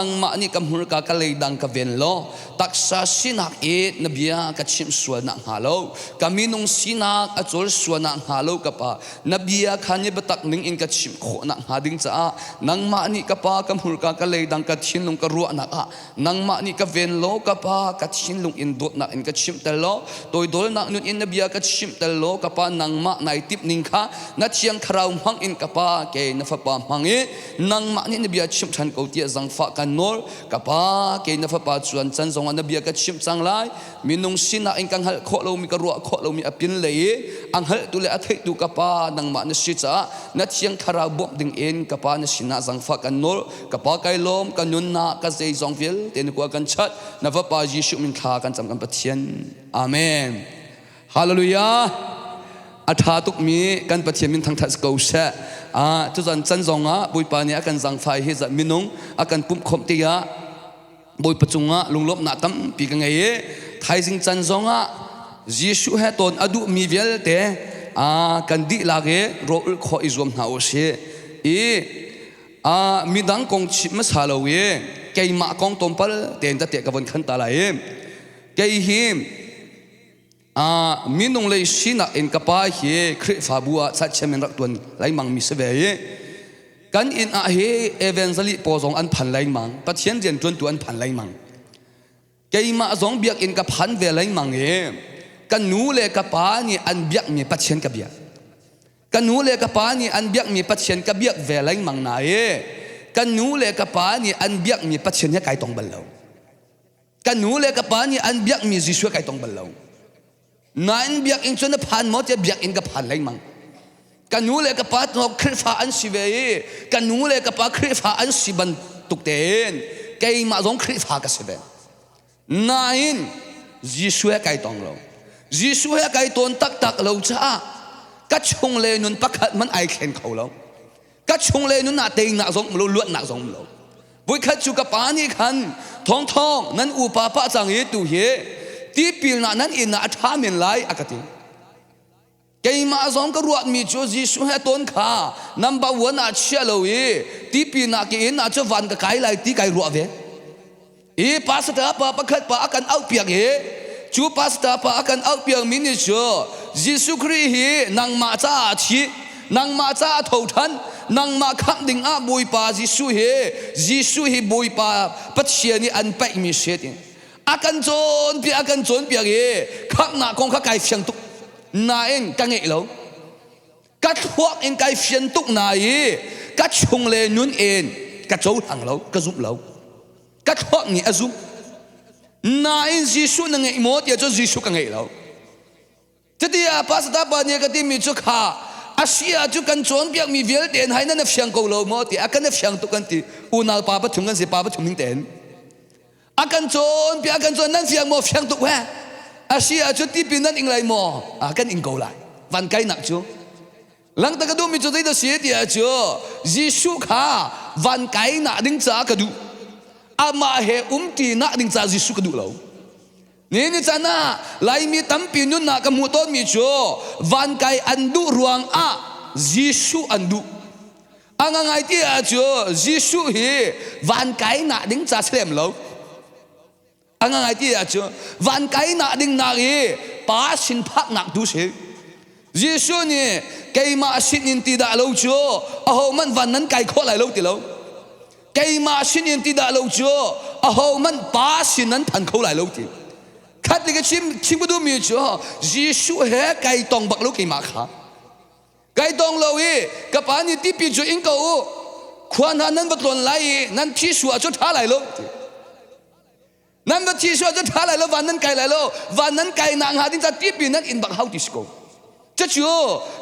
Nangmah nih ka hmurka ka leidang ka ven law taksa sinak i na bia ka chimh sual nak hnga lo, ka minung sinak a cawl sual nak hnga lo, ka Pa, na bia kha ni biatak ning in ka chimh khawh nak hnga ding caah nangmah nih, ka Pa, ka hmurka ka leidang ka thinlung ka ruahnak ah nangmah nih ka ven law, ka Pa, ka thinlung in dawtnak in ka chimh tel law, toidawlnak nun in na bia ka chimh tel law, ka Pa, nangmah nai timh ning kha na Thiang Thlarau hmang in, ka Pa, kei na fapa hmang i nangmah nih na bia chimh ṭhan ko tiah zangfah kan nawl. Ka Pa, kei na fapa cuan can zongah na bia ka chimh cang lai. Minung sinak in ka hngalh khawh lomi, ka ruah khawh lomi a pin lei i a hngalhtu le a theihtu, ka Pa, nangmah na si caah na Thiang Thlarau bawmh ding in, ka Pa, na sinah zangfah kan nawl. Ka Pa, kai lawm. Ka nunnak, ka zeizong vialte na kua kan chat. Na fapa Jesuh min thla kan cam, kan Pathian. Amen. Hallelujah! A ṭha tukmi kan Pathian min thangṭhat ko seh. Ah, tuzan can zongah Bawipa nih a kan zangfai hi zat minung a kan pumh khawmh tikah Bawipa cungah lunglawmhnak tampi ka ngei i thaizing can zongah Jesuh he tawn a duhmi vialte kan dihlak i rawlulh khawh i zuam hna u sih. I midang kong chimh hmasa lo i keimah kong tlawmpal tein tete ka von khan ta lai i kei hi minung lei sinak in ka pa hi Khrihfabu ah chatchiam in rak tuan lengmang mi si ve i kan inn ah hi evangelist pawl zong an phan lengmang, Pathian rian tuantu an phan lengmang, keimah zong biakinn ka phan ve lengmang i ka nu le ka pa nih an biakmi Pathian ka biak, ka nu le ka pa nih an biakmi Pathian ka biak ve lengmang na i ka nu le ka pa nih an biakmi Pathian he kai tong bal lo. Ka nu le ka pa nih an biakmi Jesuh kai tong bal lo. Nain biakinn cu na phan maw tiah biakinn ka phan lengmang. Ka nu le ka pa cu Khrihfa an si ve i ka nu le ka pa Khrihfa an si bantuk tein keimah zong Khrihfa ka si ve. Nain Jesuh he kai tong lo. Jesuh he kai tawn taktak lo caah ka chung le nun pakhat man ai thlen kho lo. Ka chung le nun ah teinak zong um lo, luatnak zong um lo. Voikhat cu ka pa nih khan, "Thawng Thawng, nan upa pah cang i tu hi tipilnak nan inn ah a ṭha men lai," a ka ti. Keimah zong ka ruahmi cu Jesuh he tawn kha number one ah chia lo i tipilnak ke inn ah cu van ka kai lai ti kai ruah ve. I pastor pa pakhat pa a kan auhpiak i cu pastor pa a kan auhpiak mi nih cu Jesuh Khrih hi nangmah caah a thi, nangmah caah a tho ṭhan, nangmah khamh ding ah Bawipa Jesuh hi, Jesuh hi Bawipa Pathian i an paihmi si ti a kan cawnpiak, a kan cawnpiak i khamhnak kong kha kai fiang tuk nain ka ngeih lo. Ka thluak in kai fian tuk na i ka chung le nun in ka cohlang lo, ka zumh lo. Ka thluak nih a zumh nain Jesuh na ngeih maw tiah cun Jesuh ka ngeih lo. Cuti ah pastor pa nih ka timi cu, kha a si ah cu kan cawnpiakmi vialte in hai nan fiang ko lo maw ti a kan fiang tuk kan ti. Unau pa pathum kan si, pa pathum ning tein a kan cawnpiak, a kan cawn. Nan fiang maw? Fiang tuk he. A si ah cu tipil nan ing lai maw? A kan ing ko lai. Van kai nak cu langta ka duhmi cu zeidah si ti ah cu Jesuh kha van kai nak ding caah ka duh, amah he umṭi nak ding caah Jesuh ka duh lo. Ni ni can ah Laimi tampi nunnak ka hmuh tawnmi cu van kai an duh ruang ah Jesuh an duh. A ngangai ti ah cu Jesuh hi van kai nak ding ca si lem lo. A ngangai ti ah cu van kai nak ding nak i pa sin phak nak tu si. Jesuh nih keimah sin in ti dah lo cu aho man van nan kai khawh lai lo ti lo. Keimah sin in ti dah lo cu aho man pa sin nan phan kho lai lo ti. Khat ni ka chim chim ka duhmi cu Jesuh he kai tong bak lo keimah kha. Kai tong lo i ka pa nih tipi cu in ko u, khua hna nan va tlawn lai i nan thi su ah cu ṭha lai lo ti. Nan va thi su ah cu ṭha lai lo, van nan kai lai lo, van nan kai nak hnga ding ca tipi nan in bak hau ti si ko. Cucu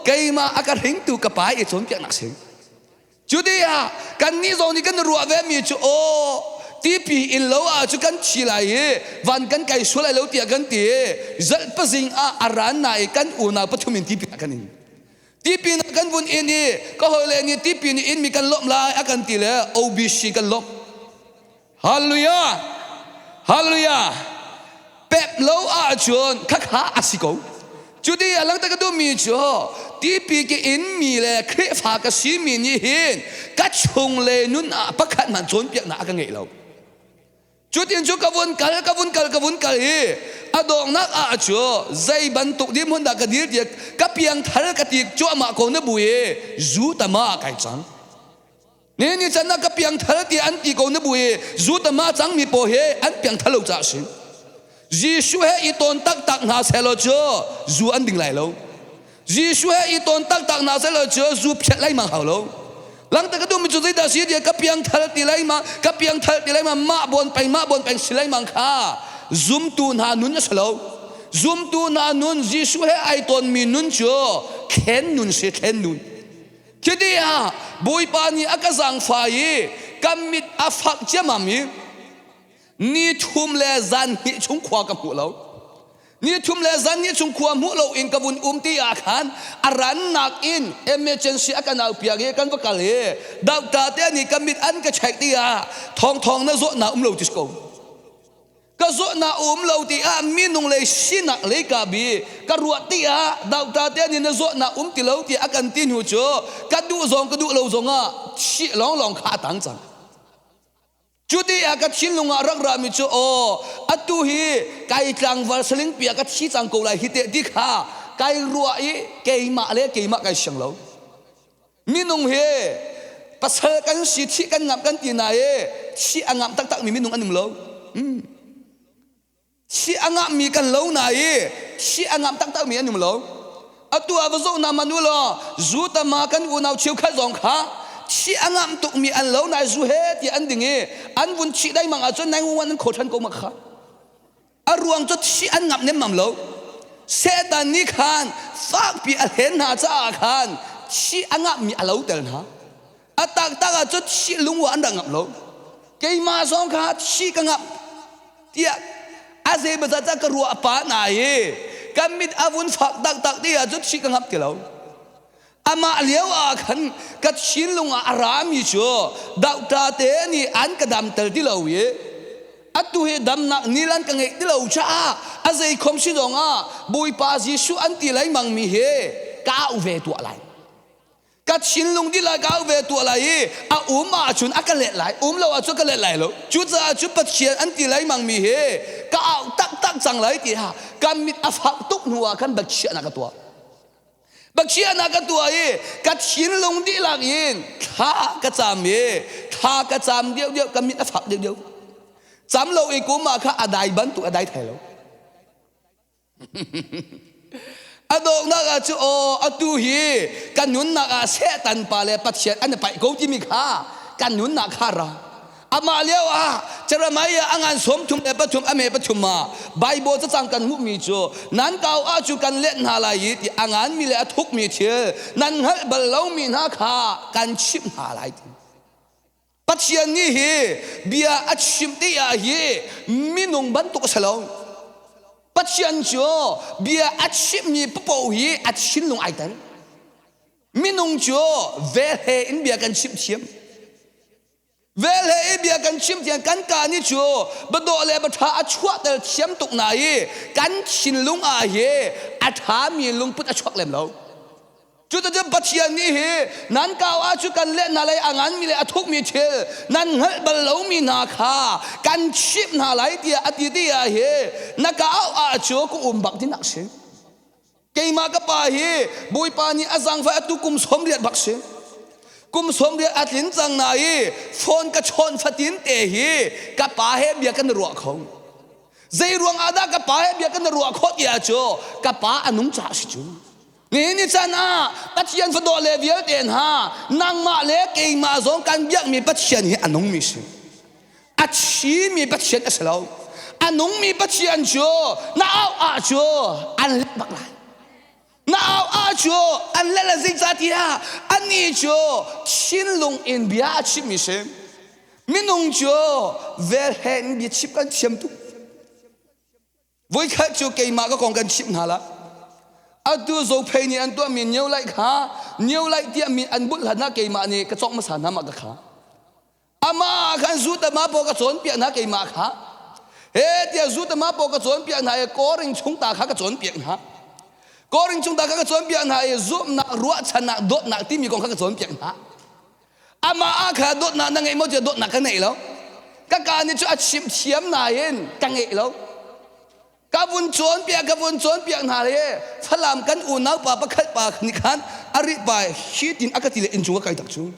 keimah a ka hringtu ka pa i cawnpiaknak si. Cu ah kannih zong nih kan ruah ve mi cu, aw, tipi in lo ah cu kan thi lai i van kan kai sual lai lo tiah kan ti. Zalh pazing ah a ran na i kan unau pathum in tipi kan in, tipi na kan vun in i ka hawile nih tipi nih in mi kan lawmh lai a kan ti le OBC kan lawmh. Hallelujah, hallelujah! Pep lo ahcun khakha a si ko. Cuti a langter ka duhmi cu tipi ke in mi le Khrihfa ka si mi nih hin ka chung le nun ah pakhat hmanh cawnpiaknak a ka ngeih lo. Cutin cu ka vun kal ka vun kal ka vun kal i a donghnak ah cu zei bantuk dirhmun dah ka dir tiah ka piangthar ka ti cuahmah ko na bu i zu tama kai cang. Ni ni can ah ka piangthar tiah an ti ko na bu i zu tama cang mi pawl hi an piangthar lo caah si. Jesuh he i tawn taktak hna sehlaw cu zu an ding lai lo. Jesuh he i tawn taktak hna sehlaw cu zu phiat lai mang hau lo. Langta ka duhmi cu zeidah si tiah ka piangthar ti lai ma ka piangthar ti lai ma mah bon peng mah bon peng si lai mang kha zumtu hna nun a si lo. Zumtu hna nun Jesuh he ai tawnmi nun cu thlen nun si thlen nun. Khi ah Bawipa nih a ka zaangfah i ka mit a fak ciammam i Ni thum le zan hnih chung khua ka hmuh lo. Ni thum le zan hnih chung khua hmuh lo in ka vun um ti ah khan a rannak in emergency a kan au piak i kan va kal i doctor te nih ka mit an ka check ti ah thawng thawng na zawtnak um lo ti ko. Ka zawtnak um lo ti ah minung lei sinak lei ka bi ka ruah ti ah doctor te nih na zawtnak um ti lo ti a kan ti hnu cu ka duh zong ka duh lo zong ah thih lawnglawng kha a tang cang. Cuti ah ka thinlung ah rak rami cu aw atu hi kai tlangval saling pia ka thi cang ko lai hi te ti kha kai ruah i keimah le keimah kai siang lo. Minung hi pasal kan si thih kan ngamh kan ti na i thih a ngamh taktak mi minung an um lo. Mm. Thi a ngahmi kan lo na i thi a ngamh taktakmi an um lo. Atu ah va zoh hna hmanh u law zu tama kan unau cheukhat zong kha thi a ngamh tukmi an lo na zu he ti an ding i an vun thih daimang ahcun 911 an kho ṭhan ko ma kha. A ruang cu thi an ngamh nemmam lo. Satan nih khan fakpi a hlen hna caah khan thi a ngamhmi a lo tel hna. A taktak ah cun thi lungua an rak ngamh lo. Keimah zong kha thi ka ngamh tiah a zeimawzat ah ka ruah pa na i kan mit a vun fak taktak ti ahcun thi ka ngamh ti lo. Amah lio ah khan ka thinlung ah a rami cu doctor te nih an ka damter ti lo i atu hi damnak nil an ka ngeih ti lo caah a zeikhom si zong ah Bawipa Jesuh an ti lengmang mi hi ka au ve tuah lai. Ka thinlung dihlak ka au ve tuah lai i a um ahcun a ka let lai, um lo ahcun ka let lai lo. Cucaah cu Pathian an ti lengmang mi hi ka au taktak cang lai tiah ka mit a fak tuk hnu ah khan biakchiahnak ka tuah. Biakchiahnak ka tuah i ka thinlung dihlak in thla ka cam i thla ka cam deuhdeuh ka mit a fak deuhdeuh. Cam lo i kum ah kha a dai bantuk a dai thai lo. A donghnak ah cu aw atu hi kan nunnak ah Satan pa le Pathian an i paih ko timi kha kan nunnak kha ra. Amah lio ah Jeremiah a ngan 33 a me pathum ah Bible cacang kan hmuhmi cu nan kau ah cu kan let hna lai i ti a nganmi le a thukmi thil nan hngalh bal lomi hna kha kan chimh hna lai ti. Pathian nih hi bia a chim ti ah hi minung bantuk a si lo. Pathian cu bia a chimmi paoh hi a thinlung ai tel. Minung cu velhle in bia kan chim thiam. Velhle i bia kan chim thiam kan ka nih cu biadawh le biaṭha a chuahter thiam tuk na i kan thinlung ah hi a ṭhami lungput a chuak lem lo. Cuticun Pathian nih hi nan kau ah cu kan leh hna lei a nganmi le a thukmi thil nan hngalh bal lomi hna kha kan chimh hna lai tiah a ti ti ah hi na ka auh ah cu ka um bak tinak si. Keimah ka pa hi Bawipa nih a zaangfah atu kum 80 bak si. Kum 80 a tlin cang na i phone ka chawn fatin te hi ka pa he bia kan ruah kho. Zei ruang ah dah ka pa he bia kan ruah khawh ti ah cu ka pa a nung caah si cu. Nihin ni chan ah Pathian fadawh le vialte hna nangmah le keimah zong kan biakmi Pathian hi a nungmi si. A thimi Pathian a si lo. A nungmi Pathian cu na auh ah cu an let bak lai. Na auh ah cu an let le zeicahtiah anih cu thinlung in bia a chimmi si. Minung cu velhle in bia chim kan thiam tuk. Voikhat cu keimah ka kong kan chimh hna la. Atu Zophei nih an tuahmi nio laih kha nio laih tiah mi an bulh hlan ah keimah nih ka cawk hmasa hna mah ka kha. Amah khan zutama paw ka cawnpiak hna keimah kha. He tiah zutama paw ka cawnpiak hna i koring chung ta kha ka cawnpiak hna. Koring chung ta kha ka cawnpiak hna i zumhnak, ruahchannak, dawtnak timi kong kha ka cawnpiak hna. Amah ah kha dawtnak na ngeih maw tiah dawtnak ka neih lo. Ka ka nih cu a chim thiam nain ka ngeih lo. Ka vun cawnpiak ka vun cawnpiak hna le Falam kan unau pa pakhat pa nih khan a rih pa hi tin a ka ti le inn cung a kai tak cu.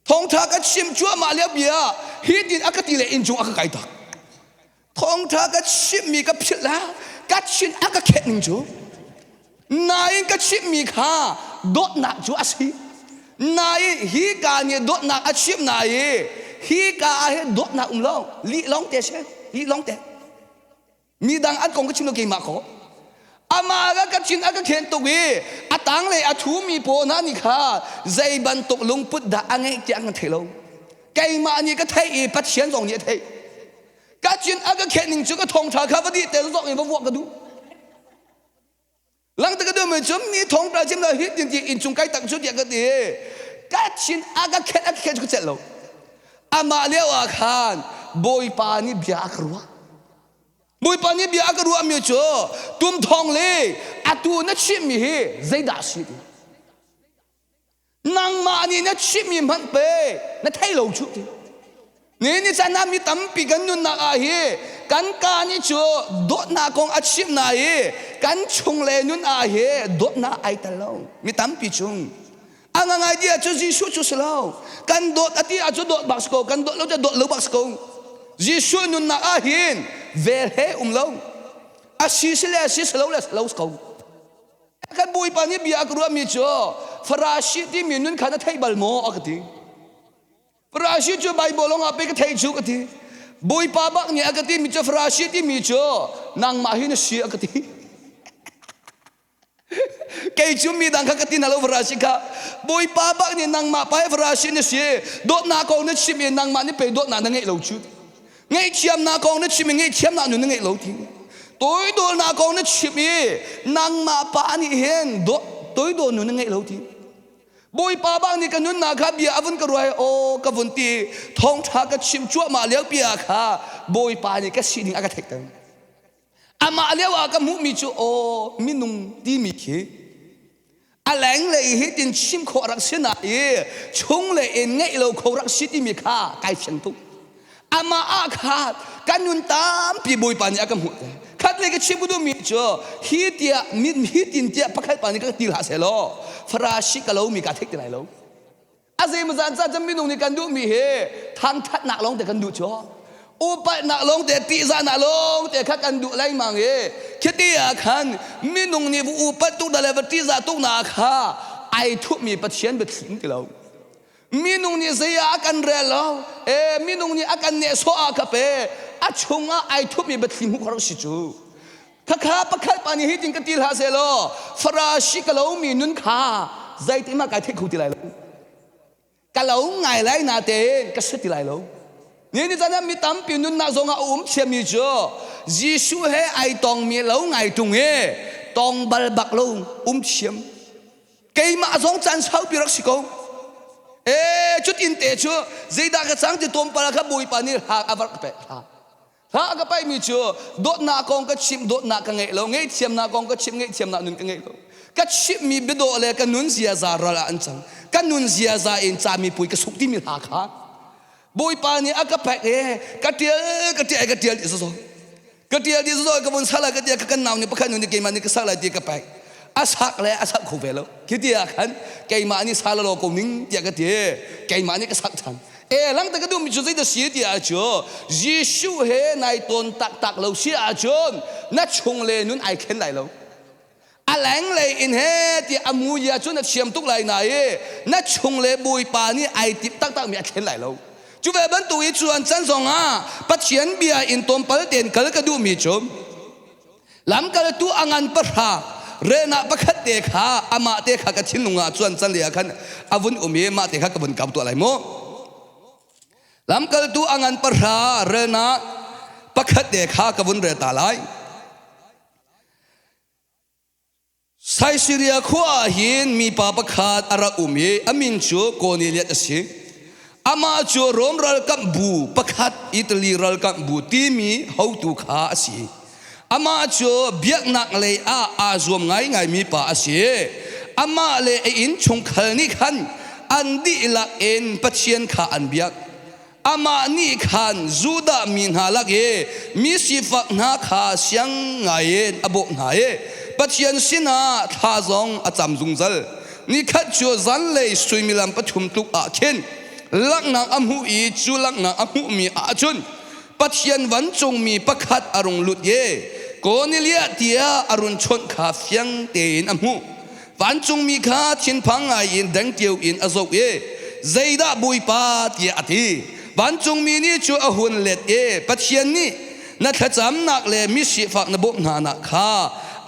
Thawngtha ka chim cuahmah lio bia hi tin a ka ti le inn cung a ka kai tak. Thawngtha ka chimmi ka philh la ka chin a ka khet ning cu. Nain ka chimmi kha dawtnak cu a si. Nain hi ka nih dawtnak a chim na i hi ka ah hin dawtnak um lo lih lawng te si lih lawng te. Midang an kong ka chim lo keimah ko. Amah ka ka chin a ka khen tuk i a tanglei a thumi pawl hna nih kha zei bantuk lungput dah a ngeih tiah an kan thei lo. Keimah nih ka theih i Pathian zong nih a theih. Ka chin a ka khen ning cu ka thawngṭha kha va dih te zong in va vuak ka duh. Langta ka duhmi cu mi thawngṭha chim lo hi tin ti innchung kai tak cu tiah ka ti. Ka chin a ka khen a ka khen cu ka celh lo. Amah lio ah khan Bawipa nih bia a ka ruah. Bawipa nih bia a ka ruahmi cu tum thawng le atu na chimmi hi zeidah a si ti. Nangmah nih na chimmi hmanh pe na thei lo cu ti. Ni ni caan ah mi tampi kan nunnak ah hi kan ka nih cu dawtnak kong a chimh na i kan chung le nun ah hi dawtnak ai tel lo. Mi tampi chung. A ngangai ti ahcun Jesuh cu si lo. Kan dawt a ti ahcun dawt bak si ko. Kan dawt lo cu dawt lo bak si ko. Jesuh nunnak ah hin vel he um lo. A si si le a si si lo le si lo si ko. Kan Bawipa nih bia a ka ruahmi cu Farasi timi nun kha na theih bal maw a ka ti. Farasi cu Baibal lawng ah pei ka theih cu ka ti. Bawipa bak nih a ka timi cu Farasi timi cu nangmah hi na si a ka ti. Kei cu mi dang kha ka ti hna lo Farasi kha. Bawipa bak nih nangmah pa hi Farasi na si. Dawtnak kong na chim i nangmah nih pei dawtnak na ngeih lo cu. Ngaihthiamnak kong na chim i ngaihthiamnak nun na ngeih lo ti. Toidawlnak kong na chim i nangmah pa nih hin toidawr nun na ngeih lo ti. Bawipa bak nih ka nunnak kha bia a vun ka ruai aw ka vun ti thawngṭha ka chim cuahmah lio pi ah kha Bawipa nih ka sining a ka theihter. Amah lio ah ka hmuhmi cu aw minung timi khi a lenglei hi tin chim khawh rak si na i chunglei in ngeih lo kho rak si timi kha kai fiang tuk. Amah ah kha kan nun tampi Bawipa nih a ka hmuh te. Khat lei ka chim ka duhmi cu hi tiah hi tin tiah pakhat pa nih ka ti hlah seh law Farasi ka lomi ka theih ti lai lo. A zeimawzan ca cun minung nih kan duhmi hi thangthatnak lawng te kan duh cu. Upatnak lawng te tihzahnak lawng te kha kan duh lengmang i khiti ah khan minung nih va upat tuk le va tihzah tuk na kha ai thupmi Pathian biathli ti lo. Minung nih zei ah a kan rel lo. E minung nih a kan nehsawh ah kha pe a chungah ai thupmi biathli hmuh kho si cu. Khakha pakhat pa nih hitin ka ti hlah seh law Farasi ka lomi nun kha zeitin mah kai theih kho ti lai lo. Ka lo ngai lai na tein ka si ti lai lo. Ni ni caan ah mi tampi nunnak zongah a um thiammi cu Jesuh he ai tongmi lo ngai ṭung i tong bal bak lo um thiam. Keimah zong caan saupi rak si ko. E cutin te cu zeidah ka cang ti tlawmpal kha Bawipa nih hla a var ka pek hla. Hla ka paihmi cu dawtnak kong ka chimh dawtnak ka ngeih lo ngaihthiamnak kong ka chimh ngaihthiamnak nun ka ngeih lo ka chimhmi biadawh le ka nun ziaza ral ah an cang ka nun ziaza in cami pui ka suk timi hla kha Bawipa nih a ka pek e ka tial ka tial ka tial ti zozo ka tial ti zozo ka vun sala ka tial ka kan nau nih pakhat nu nih keimah nih ka sak lai ti ka pek a sak le a sak kho ve lo khi ti ah khan keimah nih sa lo ko ning tiah ka ti keimah nih ka sak than E langta ka duhmi cu zeidah si ti ahcun Jesuh he nai tawn taktak lo si ahcun na chung le nun ai thlen lai lo. A lenglei in he ti a mui ahcun na thiam tuk lai na i na chung le Bawipa nih ai tip taktak mi a thlen lai lo. Cu ve bantuk i cuan can zong ah Pathian bia in tawmpal tein kal ka duhmi cu Lamkaltu a ngan pahra relnak pakhat te kha amah te kha ka thinlung ah cuan can ah khan a vun um i mah te kha ka vun kau tuah lai mu. Lamkaltu a ngan pahra relnak pakhat te kha ka vun rel ta lai. Saisiria khua ah hin mipa pakhat a rak um i a min cu Kornelias a si. Amah cu Rom ralkap bu pakhat Italy ralkap bu timi hotu kha a si. Amah cu biaknak lei ah aa zuam ngaingaimi pa a si. Amah le a innchungkhar nih khan an dihlak in Pathian kha an biak. Amah nih khan Judah mi hna lak i mi sifak hna kha siang ngaiin a bawmh hna i Pathian sinah thla zong a cam zungzal. Nikhat cu zanlei suimilam pathum tluk ah khin langhnak a hmuh i cu langhnak a hmuhmi ahcun Pathian vancungmi pakhat a rung lut i Kornelias tiah a run chawnh kha fiang tein a hmuh. Vancungmi kha thinphang ngaiin dengteo in a zoh i zeidah Bawipa tiah a ti. Vancungmi nih cu a hun let i Pathian nih na thlacamnak le misifak na bawmh hnanak kha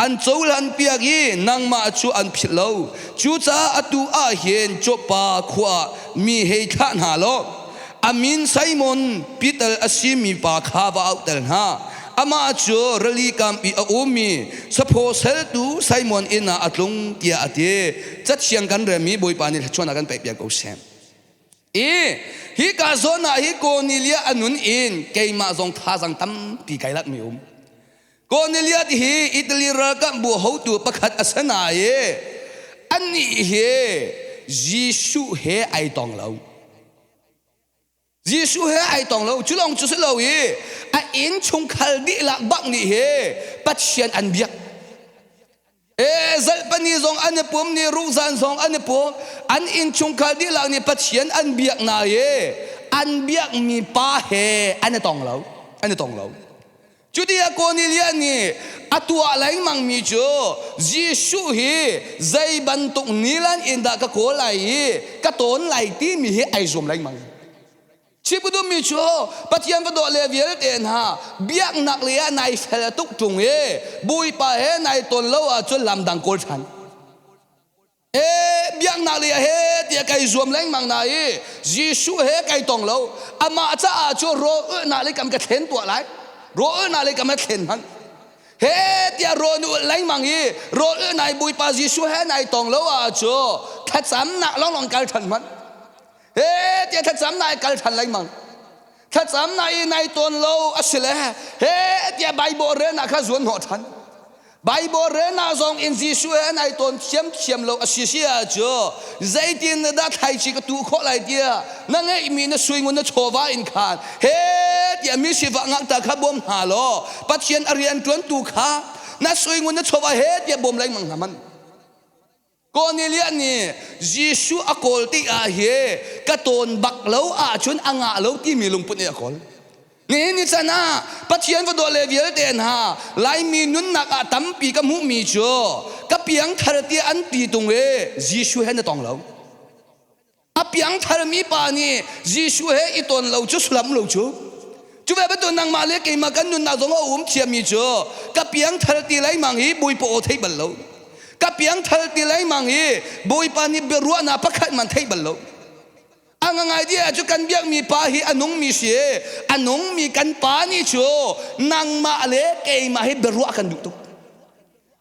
an cohlanpiak i nangmah cu an philh lo. Cucaah atu ah hin Joppa khua ah mi hei thlah hna law a min Simon Peter a simi pa kha va auhter hna. Amah cu rili kam i a ummi saphaw seltu Simon inn ah a tlung tiah a ti. Cathiang kan relmi Bawipa nih thluachuahnak kan pek piak ko seh. I hika zawn ah hi Kornelia a nun in keimah zong thazang tampi kai lakmi um. Kornelia hi Italy ralkap bu hotu pakhat a si nain anih hi Jesuh he ai tong lo. Jesuh he ai tong lo. Cu lawng cu si lo i a inn chungkhar dihlak bak nih hi Pathian an biak. E zalpani zong an i pum ni rukzan zong an i pum an inn chungkhar dihlak nih Pathian an biak na i an biakmi pa he an i tong lo. An i tong lo. Cuti ah Kornelia nih a tuah lengmangmi cu Jesuh hi zei bantuk nilan in dah ka kawl lai i ka tawn lai timi hi ai zuam lengmang. Chipudummi cu Pathian va dawh le vialte hna biaknak lei ah nai fel tuk ṭung i Bawipa he nai tawn lo ahcun lam dang kawl ṭhan. E biaknak lei ah he tiah kai zuam lengmang na i Jesuh he kai tong lo amah caah cu rawl ulhnak lei kam ka thlen tuah lai rawl ulhnak lei kam a thlen hmanh he tiah rawl nu ulh lengmang i rawl ulhnak i Bawipa Jesuh he nai tong lo ah cu thlacamnak lawnglawng kal ṭhan hmanh he tiah thlacamnak i kal ṭhan lengmang thlacamnak i nai tawn lo a si le he tiah Bible relnak kha zuan hnawh ṭhan Bible relnak zong in Jesuh he nai tawn thiamthiam lo a si si ah cu zeitin dah thlaici ka tuh khawh lai tiah na ngeihmi na suingun na chawva in khan he tiah mi sifah ngakta kha bawm hna law Pathian a rian ṭuantu kha na suingun na chawva he tiah bawm lengmang hna man Kornelia nih Jesuh a kawl tik ah hi ka tawn bak lo ahcun a ngah lo timi lungput nih a kawl. Nihin ni chan ah Pathian va dawh le vialte hna Laimi nunnak ah tampi ka hmuhmi cu ka piangthar tiah an ti tung i Jesuh he na tong lo. A piangtharmi pa nih Jesuh he i ton lo cu sullam lo cu. Cu ve bantuk nangmah le keimah kan nunnak zong a um thiammi cu ka piangthar ti lengmang hi Bawipa aw theih bal lo. Ka piangthar ti lengmang hi Bawipa nih biaruahnak pakhat man theih bal lo. A ngangai di ah cu kan biakmi pa hi a nungmi si a nungmi kan pa nih cu nangmah le keimah hi biaruah kan duh tuk.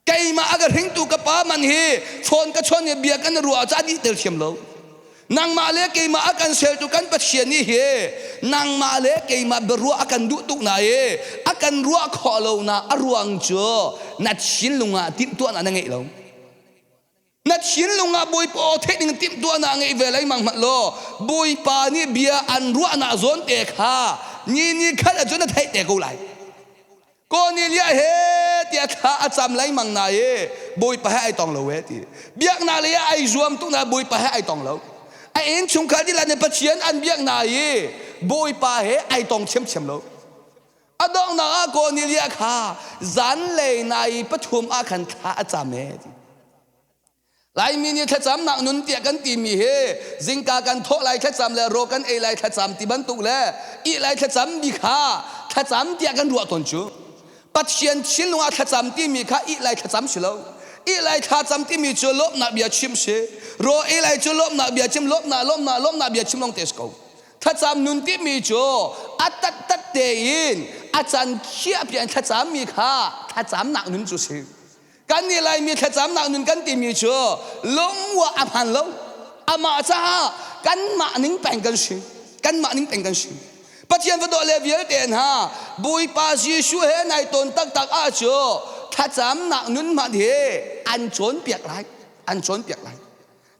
Keimah a ka hringtu ka pa man hi phone ka chawn i bia kan ruah cu a dih tel thiam lo. Nangmah le keimah a kan seltu kan Pathian nih hi nangmah le keimah biaruah a kan duh tuk na i a kan ruah khawh lo na a ruang cu na thinlung ah timhtuahnak na ngeih lo. Na thinlung ah Bawipa aw theih ding timhtuahnak ngeih ve lengmang hmanh law Bawipa nih bia an ruahnak zawn te kha ni ni khat ahcun na theih te ko lai. Kornelia he tiah thla a cam lengmang na i Bawipa he ai tong lo e ti. Biaknak lei ah ai zuam tuk na Bawipa he ai tong lo. A inn chungkhar dihlak nih Pathian an biak na i Bawipa he ai tong thiamthiam lo. A donghnak ah Kornelia kha zanlei nai pathum ah khan thla a cam e ti. Laimi nih thlacamnak nun tiah kan timi hi zingka kan thawh lai thlacam le raw kan ei lai thlacam ti bantuk le ih lai thlacam bi kha thlacam tiah kan ruah tawn cu. Pathian thinlung ah thlacam timi kha ih lai thlacam si lo. Ih lai thlacam timi cu lawmhnak bia chim si. Raw ei lai cu lawmhnak bia chim lawmhnak lawmhnak lawmhnak bia chim lawng te si ko. Thlacam nun timi cu a tattat tein a can khiah pian thlacammi kha thlacamnak nun cu si. Kan nih Laimi thlacamnak nun kan timi cu lungwa a hman lo. Amah caah kanmah ning peng kan si. Kanmah ning peng kan si. Pathian va dawh le vialte hna Bawipa Jesuh he nai tawn taktak ah cu thlacamnak nun hmanh hi an cawnpiak lai. An cawnpiak lai.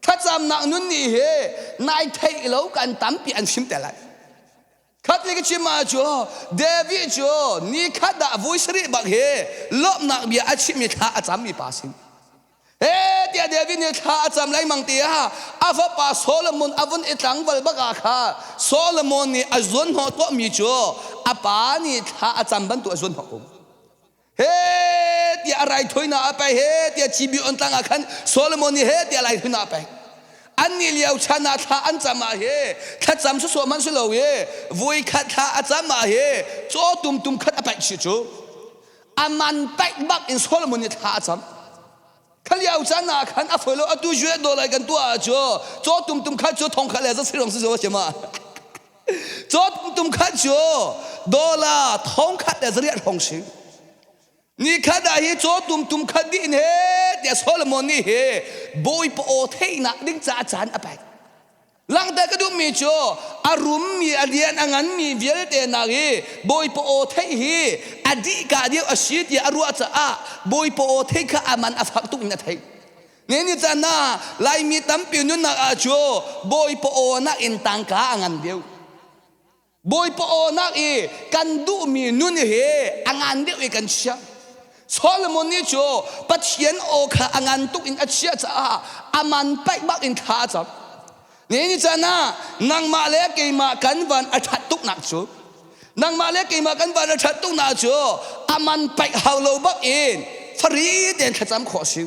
Thlacamnak nun nih hi nai theih lo kan tampi an chim te lai. Khat ni ka chim ah cu David cu ni khat ah vui sarih bak hi lawmhnak bia a chimmi thla a cammi pa si. He tiah David nih thla a cam lengmang ti ah a fapa Solomon a vun i tlangval bak ah kha Solomon nih a zuanhnawh tuahmi cu a pa nih thla a cam bantuk a zuanhnawh ko. He tiah a raithawinak a pek he tiah Gibeon tlang ah khan Solomon nih he tiah raithawinak a pek. Annih lio chan ah thla an cam ah he thlacam sawsawh hmanh si lo i vui khat thla a cam ah he caw tum tum khat a paih si cu. A man paih bak in Solomon nih thla a cam. Kha lio chan ah khan a foi lo atu US dollar kan tuah ah cu caw tum tum khat cu thong khat le za si rong si zo si ma. Caw tum tum khat cu dollar thong khat le zariat hong si. Ni khat ah hi caw tum tum khat dih in he tiah Solomon nih hi Bawipa aw theihnak ding caah caan a pek. Langhter ka duhmi cu a rummi a lian a nganmi vialte nak i Bawipa aw theih hi a dihka deuh a si tiah a ruah caah Bawipa aw theih kha a man a fak tuk in a theih. Ne ni caan ah Laimi tampi nunnak ah cu Bawipa aw nak in tangka a ngan deuh. Bawipa awnak i kan duhmi nun hi a ngan deuh i kan chiah. Solomon nih cu Pathian aw kha a ngan tuk in a chiah caah a man paih bak in thla a cam. Ni ni caan ah nangmah le keimah kan van a ṭhat tuknak cu nangmah le keimah kan van a ṭhat tuknak cu a man paih hau lo bak in fari tein thlacam khawh a si.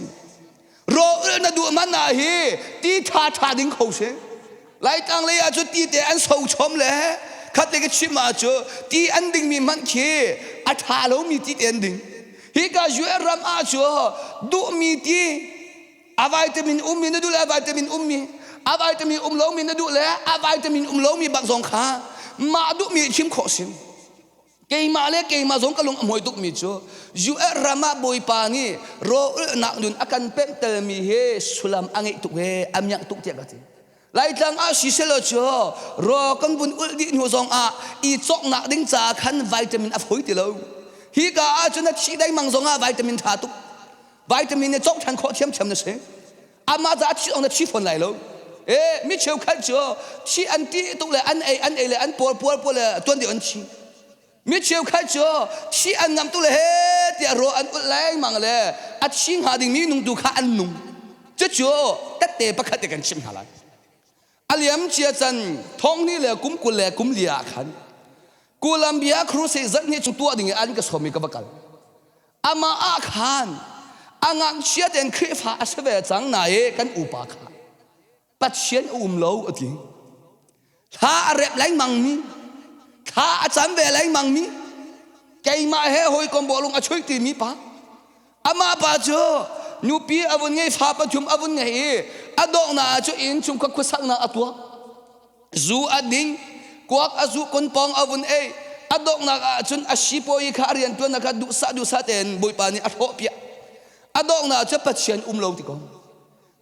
Rawl na duh man ah hi ti ṭha ṭha ding kho si. Laitlang lei ah cu ti te an so chom le khat le ka chim ah cu ti an dingmi hmanh khi a ṭha lomi ti te an ding. Hi ka US ram ah cu duhmi ti a vitamin ummi na duh le a vitamin ummi a vitamin um lomi na duh le a vitamin um lomi bak zong kha mah duhmi chim khawh si. Keimah le keimah zong ka lung a hmuai tukmi cu US ram ah Bawipa nih rawlnak nun a kan pemhtelmi hi sullam a ngeih tuk he a miak tuk tiah ka ti. Laitlang ah siselaw cu raw kan vun ulh dih hnu zong ah i cawknak ding caah khan vitamin a fawi ti lo. Hi ka ah cun a thih dengmang zong ah vitamin tha tuk. Vitamin nih cawk ṭhan khawh thiamthiam na si. Amah ca thi ong na thi fawn lai lo. E mi cheukhat cu thi an ti tuk le an ei an ei le an puar puar puar le tuan deuh an thi. Mi cheukhat cu thi an ngam tuk le he tiah ro an ulh lengmang le a thi hnga ding mi nung tu kha an nung. Cucu tette pakhat te kan chimh hna lai. A liam cia can thonghnih le kum 20 le kum li ah khan Columbia Crusade zan hi cu tuah ding in an ka sawm i ka va kal. Amah ah khan a ngakchia tein Khrihfa a si ve cang na i kan upa kha Pathian a um lo a ti. Thla a rep lengmang mi, thla a cam ve lengmang mi, keimah he hawikom bawlung a chuih timi pa. Amah pa cu nupi a vun ngei fa pathum a vun ngei i a donghnak ah cu inn chung khuasaknak a tuah. Zu a ding, kuak a zu kunpawng a vun ei. A donghnak ah cun a sipawi kha a rianṭuannak kha duhsah duhsah tein Bawipa nih a hrawh piak. A donghnak ah cun Pathian um lo ti ko.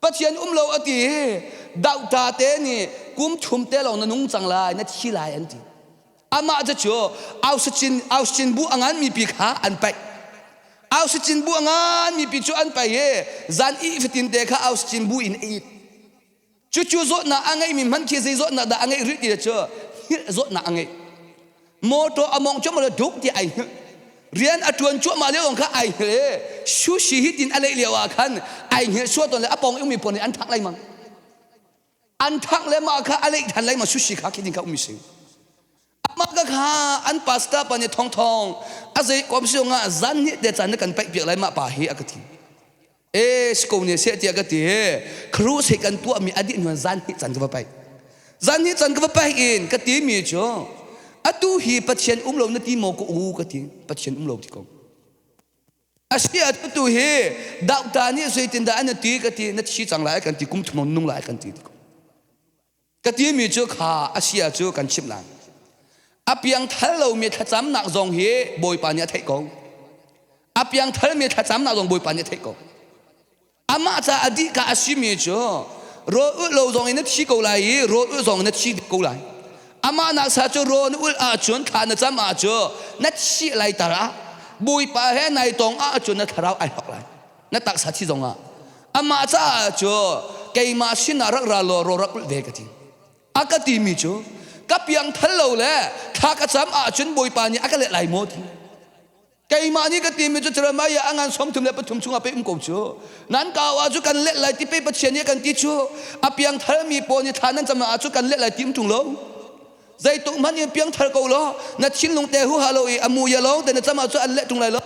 Pathian um lo a ti i dohta te nih kum thum te lawng na nung cang lai, na thi lai an ti. Amah cu cu Auschwitz Auschwitz bu a nganmi pi kha an paih. Auschwitz bu a nganmi pi cu an paih i zan ih fatin te kha Auschwitz bu in a it. Cucu zawtnak a ngeihmi hmanh khi zei zawtnak dah a ngeih rih ti cu hngilh zawtnak a ngeih. Motor a mong cuahmah le duk ti ai hngilh. Rian a ṭuan cuahmah lio zong kha ai hngilh i sushi hi tin a leih lio ah khan ai hngilh suah tawn le a pawng i ummi pawl nih an thak lengmang. An thak le mah kha a leih than lengmang sushi kha khi tin kha ummi si. Amah ka kha an pastor pa nih thongthong a zei kom si zongah zan hnih te caan na kan paih piak lai mah pa hi a ka ti. E si ko ne seh tiah ka ti. Cruise he kan tuahmi a dih hnuan zan hnih can ka va paih. Zan hnih can ka va paih in ka ti mi cu atu hi Pathian um lo na ti maw ka u ka ti. Pathian um lo ti ko. Asi atu hi doctor nih zeitindah an ti ka ti na thi cang lai kan ti kum thum nung lai kan ti ti ko. Ka timi cu kha a sia cu kan chimh lai. A piangthal lomi thlacamnak zong hi Bawipa nih a theih ko. A piangthalmi thlacamnak zong Bawipa nih a theih ko. Amah ca a dih ka a simi cu rawl ulh lo zong in na thi ko lai i rawl ulh zong in na thi ko lai. Amah nak sa cu rawl na ulh ahcun thla na cam ahcun na thi lai tar ah Bawipa he nai tong ahcun na thlarau ai hlok lai. Na taksa thi zong ah amah caah cu keimah sinah rak ra law raw rak ulh ve ka ti. A ka timi cu. Ka piang thal lo le thla ka cam ahcun Bawipa nih a ka leh lai maw ti. Keimah nih ka timi cu Jeremiah a ngan 33 chungah pe um ko cu. Nan kau ah cu kan let lai ti pe Pathian nih kan ti cu. A piang thalmi pawl nih thla nan cam ah cu kan let lai ti um ṭung lo. Zeituk hmanh in piang thal ko law na thinlung te hu ha lo i a mu ya lo te na cam ah cu an leh ṭung lai lo.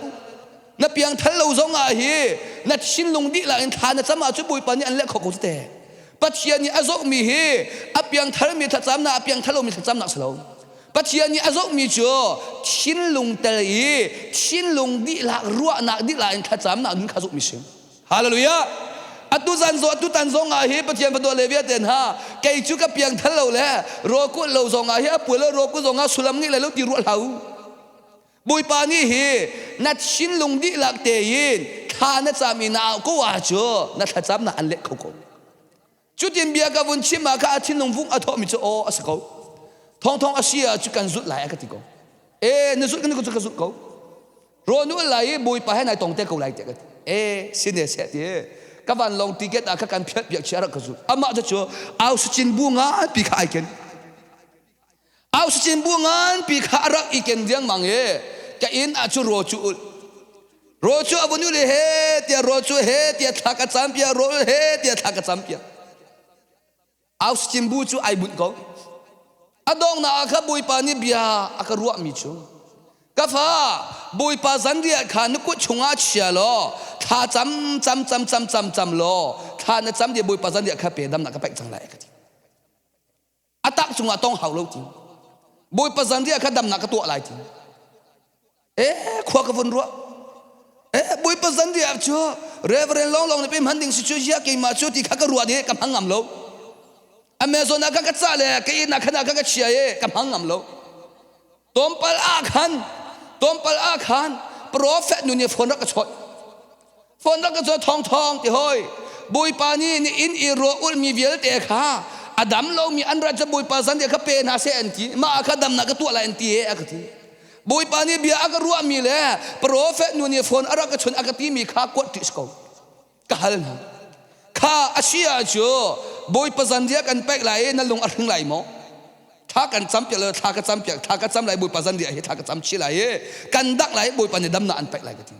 Na piang thal lo zong ah hi na thinlung dihlak in thla na cam ah cu Bawipa nih an leh kho ko te. Pathian nih a zohmi hi a piang thalmi thlacamnak a piang thal lomi thlacamnak si lo. Pathian nih a zohmi cu thinlung tel i thinlung dihlak ruahnak dihlak in thlacamnak nun kha zohmi si. Hallelujah! Atu zan zo atu tan zong ah hi Pathian fadua le vialte hna kei cu ka piang thal lo le rawkul lo zong ah hi a puai lo rawkul zong ah sulam ngeih lai lo ti ruah hlah u. Bawipa nih hi na thinlung dihlak tein thla na cam i na au ko ahcun na thlacamnak an leh kho ko. Cutin bia ka vun chim ah kha a thinlung vung a thawhmi cu aw a si ko. Thawngthawng a si ah cu kan zulh lai a ka ti ko. E na zulh kan cu ka zulh ko. Rawn ul lai i Bawipa he nai tong te ko lai tiah ka ti. E sine seh ti ka vanlawng ticket ah kha kan phiat piak chia rak ka zulh. Amah cu cu au sachin bu nganpi kha ai ken. Oxygen bu nganpi kha a rak i ken riangmang i ka inn ah cu raw cu ul raw cu a vun ul i he tiah raw cu he tiah thla ka cam piak raw he tiah thla ka cam piak. Oxygen bu cu ai bunh ko. A donghnak ah kha Bawipa nih bia a ka ruahmi cu ka fa Bawipa zanriah kha na kut chungah chia law thla cam cam cam cam cam cam law thla na cam dia Bawipa zanriah kha pe damnak ka paih cang lai ka ti. A tak cungah tong hau lo ti. Bawipa zanriah kha damnak ka tuah lai ti. E khua ka vun ruah. E Bawipa zanriah cu Reverend long long nih pe hman ding si cu zia keimah cu ti kha ka ruah nih ka hmang ngam lo. Amazon ah ka ka cah le ka inn ah khan ah ka ka chia i ka hmang ngam lo. Tlawmpal ah khan tlawmpal ah khan prophet nu nih phone rak ka chawnh. Phone rak ka chawnh thawng thawng ti hoi. Bawipa nih ni inn i ruah ulmi vialte kha a dam lomi an rat cu Bawipa zan kha pe hna seh an ti. Mah ah kha damnak ka tuah lai an ti e a ka ti. Bawipa nih bia a ka ruahmi le prophet nu nih phone a rak ka chawnh a ka timi kha kuat ṭih si ko. Ka hal hna. Kha a si ahcu Bawipa zanriah kan pek lai i na lung a hring lai maw? Thla kan cam piak thla ka cam piak thla ka cam lai Bawipa zanriah hi thla ka cam chih lai i kan dangh lai Bawipa nih damnak an pek lai ka ti.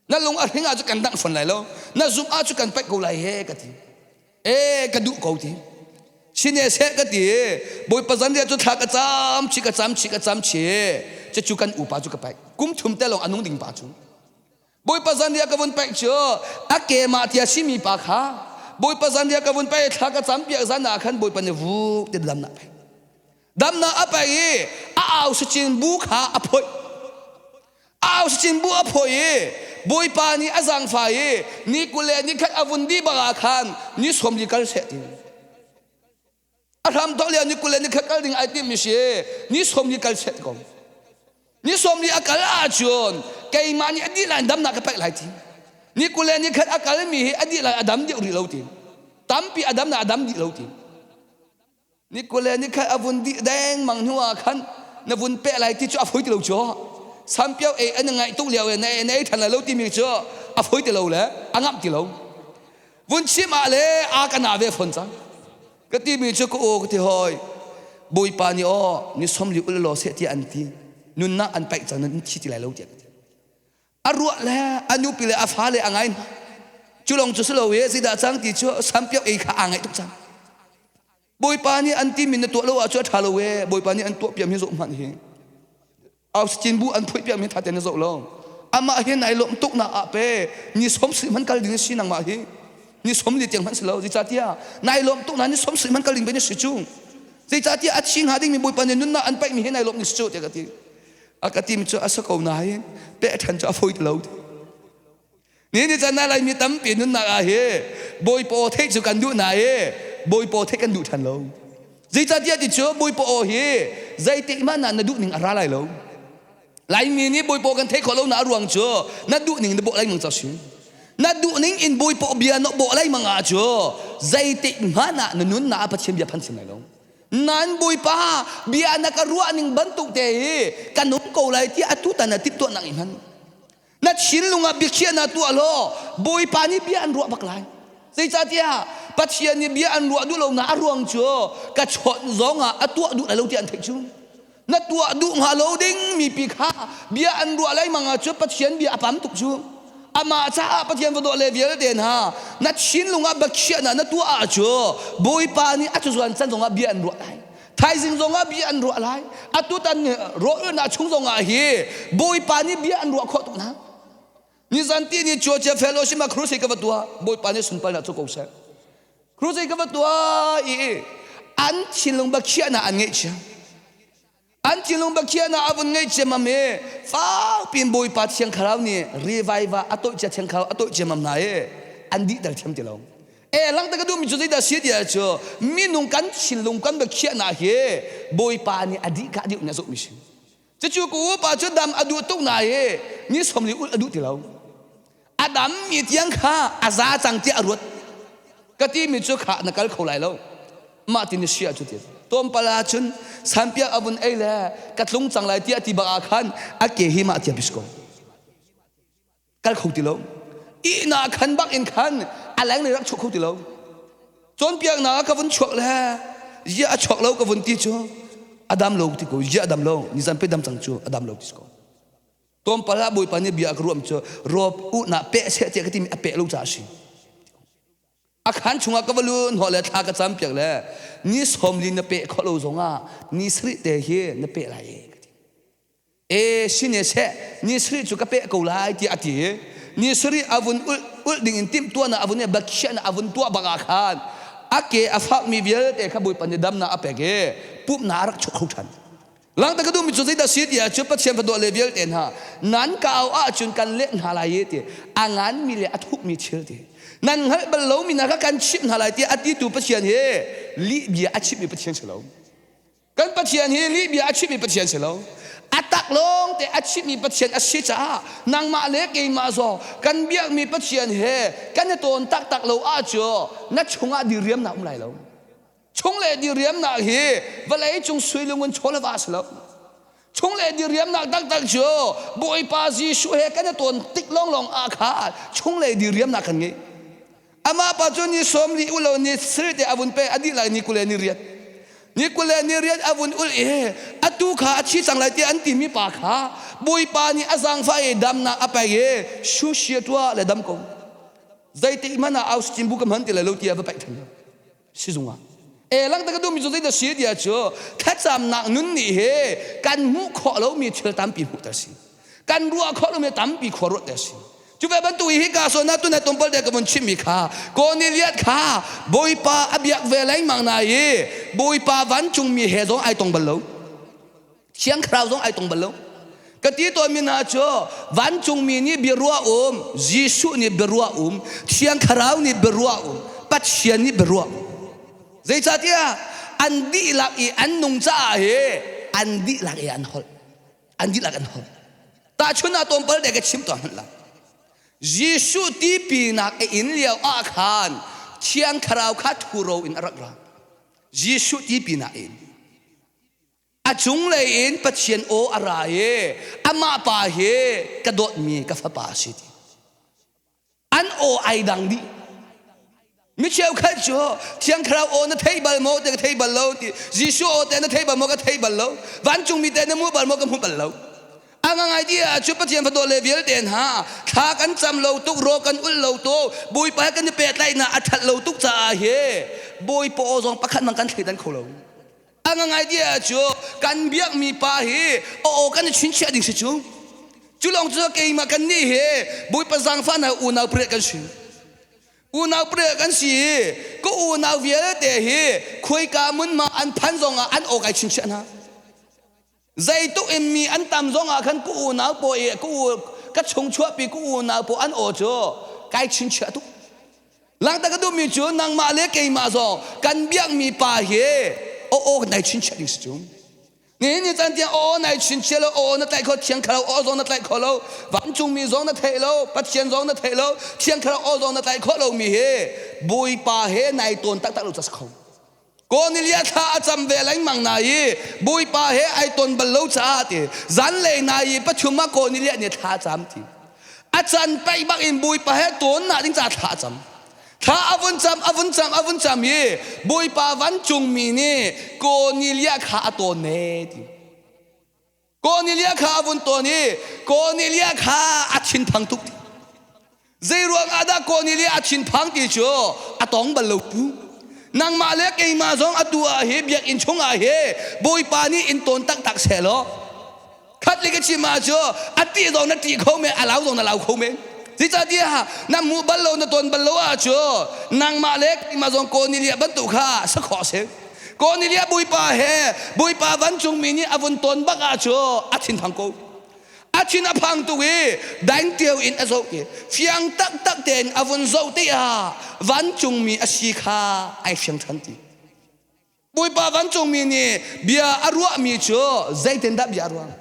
Na lung a hring ahcu kan dangh fawn lai lo. Na zumh ahcu kan pek ko lai he ka ti. E ka duh ko ti. Sine seh ka ti. Bawipa zanriah cu thla ka cam chih ka cam chih ka cam chih. Cucu kan upa cu ka pek. Kum thum te lawng a nung ding pa cu. Bawipa zanriah ka vun paih cu a kemah tia simi pa kha Bawipa zanriah ka vun paih thla ka cam piak zan ah khan Bawipa nih vuk ti damnak pek. Damnak a paih i a au sachin bu kha a phoih. A au sachin bu a phoih i Bawipa nih a zaangfah i ni 20 le ni khat a vun dih bak ah khan ni 40 kal seh ti. A hram thawk lio ni 20 le ni khat kal ding ai timmi si ni 40 kal seh ko. Ni 40 a kal ahcun keimah nih a dih lai damnak ka pek lai ti. Ni 20 le ni khat a kalmi hi a dih lai a dam dih rih lo ti. Tampi a dam na a dam dih lo ti. Ni 20 le ni khat a vun dih deng mang hnu ah khan na vun peh lai ti cu a foi ti lo cu. Sampiau ei an ngaih tuk lio na na ei than lai lo timi cu a foi ti lo le a ngamh ti lo. Vun chim ah le a ka na ve fawn cang. Ka timi cu ka aw ka ti hoi. Bawipa nih aw ni 40 ul law seh tiah an ti. Nunnak an paih cang nan thi ti lai lo tiah ka ti. A ruah le a nupi le a fale a ngai hna. Cu lawng cu si lo e zeidah cang ti cu sampiak ei kha aa ngaih tuk cang. Bawipa nih an timi na tuah lo ahcun a ṭha lo e. Bawipa nih an tuah piam hi zoh hmanh hi. Oxygen bu an phuih piakmi ṭha tein na zoh lo. Amah hi nai lawmh tuk nak ah pe ni 70 hman kal ding si nangmah hi. Ni 40 tiang hmanh si lo. Zeicahtiah nai lawmh tuk na ni 70 hman kal ding pe ni si cu. Zeicahtiah a thi hnga dingmi Bawipa nih nunnak an paihmi hi nai lawmh ni si cu tiah ka ti. A ka timi cu a si ko nain peh ṭhan cu a fawi ti lo. Ni ni chan Laimi tampi nunnak ah hi Bawipa aw theih cu kan duh na i Bawipa aw theih kan duh ṭhan lo. Zeicahtiah ti cu Bawipa aw hi zeitik hmanh ah na duh ning a ra lai lo. Laimi nih Bawipa aw kan theih khawh lo na a ruang cu na duh ning na bawh lengmang ca si. Na duh ning in Bawipa aw bia na bawh lengmang ah cu zeitik hmanh ah na nunnak ah Pathian bia phan sin lai lo. Nan Bawipa bia na ka ruah ning bantuk te hi kan um ko lai tiah atu tan ah timhtuahnak i hman. Na thinlung ah biakhiahnak tuah law Bawipa nih bia an ruah bak lai. Zeicahtiah Pathian nih bia an ruah duh lo na a ruang cu ka chawnh zong ah a tuah duh lai lo ti an theih cu. Na tuah duh hnga lo ding mi pi kha bia an ruah lengmang ah cu Pathian bia a pam tuk cu. Amah caah Pathian va dawh le vialte hna na thinlung ah biakhiahnak na tuah ah cu Bawipa nih a cuzuan can zong ah bia an ruah lai. Thaizing zong ah bia an ruah lai. Atutan rawlulnak chung zong ah hi Bawipa nih bia an ruah khawh tuk hna. Nizan ti ni Georgia Fellowship ah crusade ka va tuah. Bawipa nih sunparnak cu ko seh. Crusade ka va tuah i an thinlung biakhiahnak an ngeih chia. An thinlung biakhiahnak a vun ngeih ciammam i fak piin Bawipa Thiang Thlarau nih revival a toih cia Thiang Thlarau a toih ciammam hna i an dihter thiam ti lo. E langter ka duhmi cu zeidah si ti cu minung kan thinlung kan biakhiahnak hi Bawipa nih a dih ka dih nih a zohmi si. Cucu ka upa cu dam a duh tuk na i ni 40 ulh a duh ti lo. A dam mi tiang kha a za cang tiah a ruat. Ka ti mi cu kha na kal kho lai lo. Mah ti ni sia cu ti. Tlawmpal ah cun sanpiak a vun ei le ka tlung cang lai tiah ti bak ah khan a ke hi mah tia bis ko. Kal kho ti lo. Ihnak khan bak in khan a leng lei rak chuak kho ti lo. Cawnpiaknak ah ka vun chuak le zia a chuak lo ka vun ti cu a dam lo ti ko zia a dam lo nizan pe dam cang cu a dam lo ti ko. Tlawmpal ah Bawipa nih bia a ka ruam cu rawp uhnak peh seh tiah ka timi a peh lo caah a si. A khaan chungah ka va lun hawh le thla ka cam piak le ni 40 na peh khawh lo zongah ni sarih te hi na peh lai e ka ti. E sine seh ni sarih cu ka peh ko lai tiah a ti. Ni sarih a vun ulh ulh ding in timhtuahnak a vun i biakhiahnak a vun tuah bak ah khan a ke a fakmi vialte kha Bawipa nih damnak a pek i pumhnak a rak chuak kho ṭhan. Langta ka duhmi cu zeidah si ti ahcun Pathian fadawh le vialte hna nan ka au ahcun kan leh hna lai i ti a nganmi le a thukmi thil ti nan hngalh bal lomi hna kha kan chimh hna lai tiah a titu Pathian hi lih bia a chimmi Pathian si lo. Kan Pathian hi lih bia a chimmi Pathian si lo. A tak lawng te a chimmi Pathian a si caah nangmah le keimah zong kan biakmi Pathian he kan i tawn taktak lo ahcun na chungah diriamnak um lai lo. Chung le diriamnak hi vawlei cung sui lungun chaw le va si lo. Chung le diriamnak taktak cu Bawipa Jesuh he kan i tawn tik lawnglawng ah kha chung le diriamnak kan ngei. Amah pa cu ni 40 ulo ni sarih te a vun pe a dih lai ni 20 ni riat. Ni 20 ni riat a vun ul i atu kha a thi cang lai tiah an timi pa kha Bawipa nih a zaangfah i damnak a pek i shushia tua le dam ko. Zeitik hmanh ah Austin bu ka hman ti lai lo tiah va paih than. Sizung ah e langta ka duhmi cu zeidah si tiah cu thlacamnak nun nih hi kan hmuh khawh lomi thil tampi hmuhter si kan ruah khawh lomi tampi khua ruahter si. Cu ve bantuk hi ka so na tuna tumpal te ka vun chimmi kha Cornelius kha Bawipa a biak ve lengmang na i Bawipa vancungmi he zong ai tong bal lo, Thiang Thlarau zong ai tong bal lo. Ka ti tawnmi hna cu vancungmi nih biaruah um, Jesuh nih biaruah um, Thiang Thlarau nih biaruah um, Pathian nih biaruah um. Zeicahtiah an dihlak i an nung caah hi an dihlak i an holh. An dihlak an holh. Tahchun ah tlawmpal te ka chim tuah hmanh lai. Jesuh tipinak a in lio ah khan Thiang Thlarau kha thuro in a rak ra. Jesuh tipinak in. A cunglei in Pathian aw a ra i amah pa hi ka dawtmi ka fapa a si ti. An aw ai dang dih. Mi cheukhat cu Thiang Thlarau aw na thei bal maw ti ka thei bal lo ti. Jesuh aw te na thei bal maw ka thei bal lo. Vancungmi te na hmu bal maw ka hmu bal lo. A ngangai ti ah cu Pathian fadawt le vialte hna thla kan cam lo tuk ro kan ul lo tuk Bawipa he kan i pehtlaihnak a that lo tuk caah hi Bawipa aw zong pakhat mang kan thleidan kho lo. A ngangai ti ah cu kan biakmi pa hi aw kan i chinchiah ding si cu. Cu lawng cu keimah kan nih hi Bawipa zaangfah hna unau pariat kan si. Unau pariat kan si i ka unau vialte hi khuaika mun ma an phan zong ah an aw kai chinchiah hna. Zeituk in mi an tam zong ah khan ka unau paw i ka u ka chung chuahpi ka unau paw an aw cu kai chinchiah tuk. Langta ka duhmi cu nangmah le keimah zong kan biakmi pa hi aw aw nai chinchiah ding si cu. Nihin ni caan tiang aw nai chinchiah lo, aw na tlaih kho, Thiang Thlarau aw zong na tlaih kho lo, vancungmi zong na theih lo, Pathian zong na theih lo, Thiang Thlarau aw zong na tlaih khawh lomi hi Bawipa he nai tawn taktak lo ca si kho. Cornelia thla a cam ve lengmang na i Bawipa he ai ton bal lo caah ti zanlei na i pathum ah Cornelia nih thla a cam ti. A can paih bak in Bawipa he tawn nak ding caah thla a cam. Thla a vun cam, a vun cam, a vun cam i Bawipa vancungmi nih Kornelia kha a tawn ne ti. Kornelia kha a vun tawn i Kornelia kha a thinphang tuk ti. Zei ruang ah dah Kornelia a thinphang ti cu a tong bal lo pu. Nangmah le keimah zong atu ah hi biakinn chung ah hi Bawipa nih in tawn taktak seh law khat le ka chim ah cu a ṭih zong na ṭih kho men a lau zong na lau kho men. Zeicahtiah na hmuh bal lo na ton bal lo ah cu nangmah le keimah zong Kornelia bantuk kha sa khawh si. Kornelia Bawipa he Bawipa vancungmi nih a vun ton bak ah cu a thinphang ko. A thin a phang tuk i daingtio in a zoh i fiang taktak tein a vun zoh tikah vancungmi a si kha ai fiang ṭhan ti. Bawipa vancungmi nih bia a ruahmi cu zeitindah bia a ruah?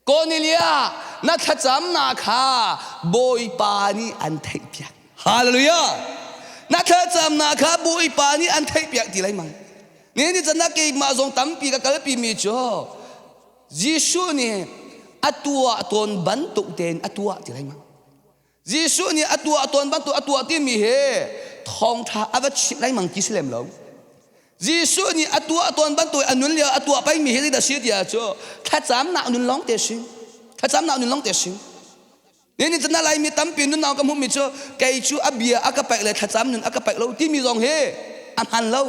Kornelia, na thlacamnak kha Bawipa nih an theihpiak. Hallelujah! Na thlacamnak kha Bawipa nih an theihpiak ti lengmang. Ni ni can ah keimah zong tampi ka kalpimi cu Jesuh nih a tuah tawn bantuk tein a tuah ti lengmang. Jesuh nih a tuah tawn bantuk a tuah timi hi thawngṭha a va chimh lengmang ti si lem lo. Jesuh nih a tuah tawn bantuk a nun lio a tuah pengmi hi zeidah si ti ah cu thlacamnak nun lawng te si. Thlacamnak nun lawng te si. Ni ni Laimi tampi nunau ka hmuhmi cu kei cu a bia a ka pek le thlacam nun a ka pek lo timi zong hi a hman lo.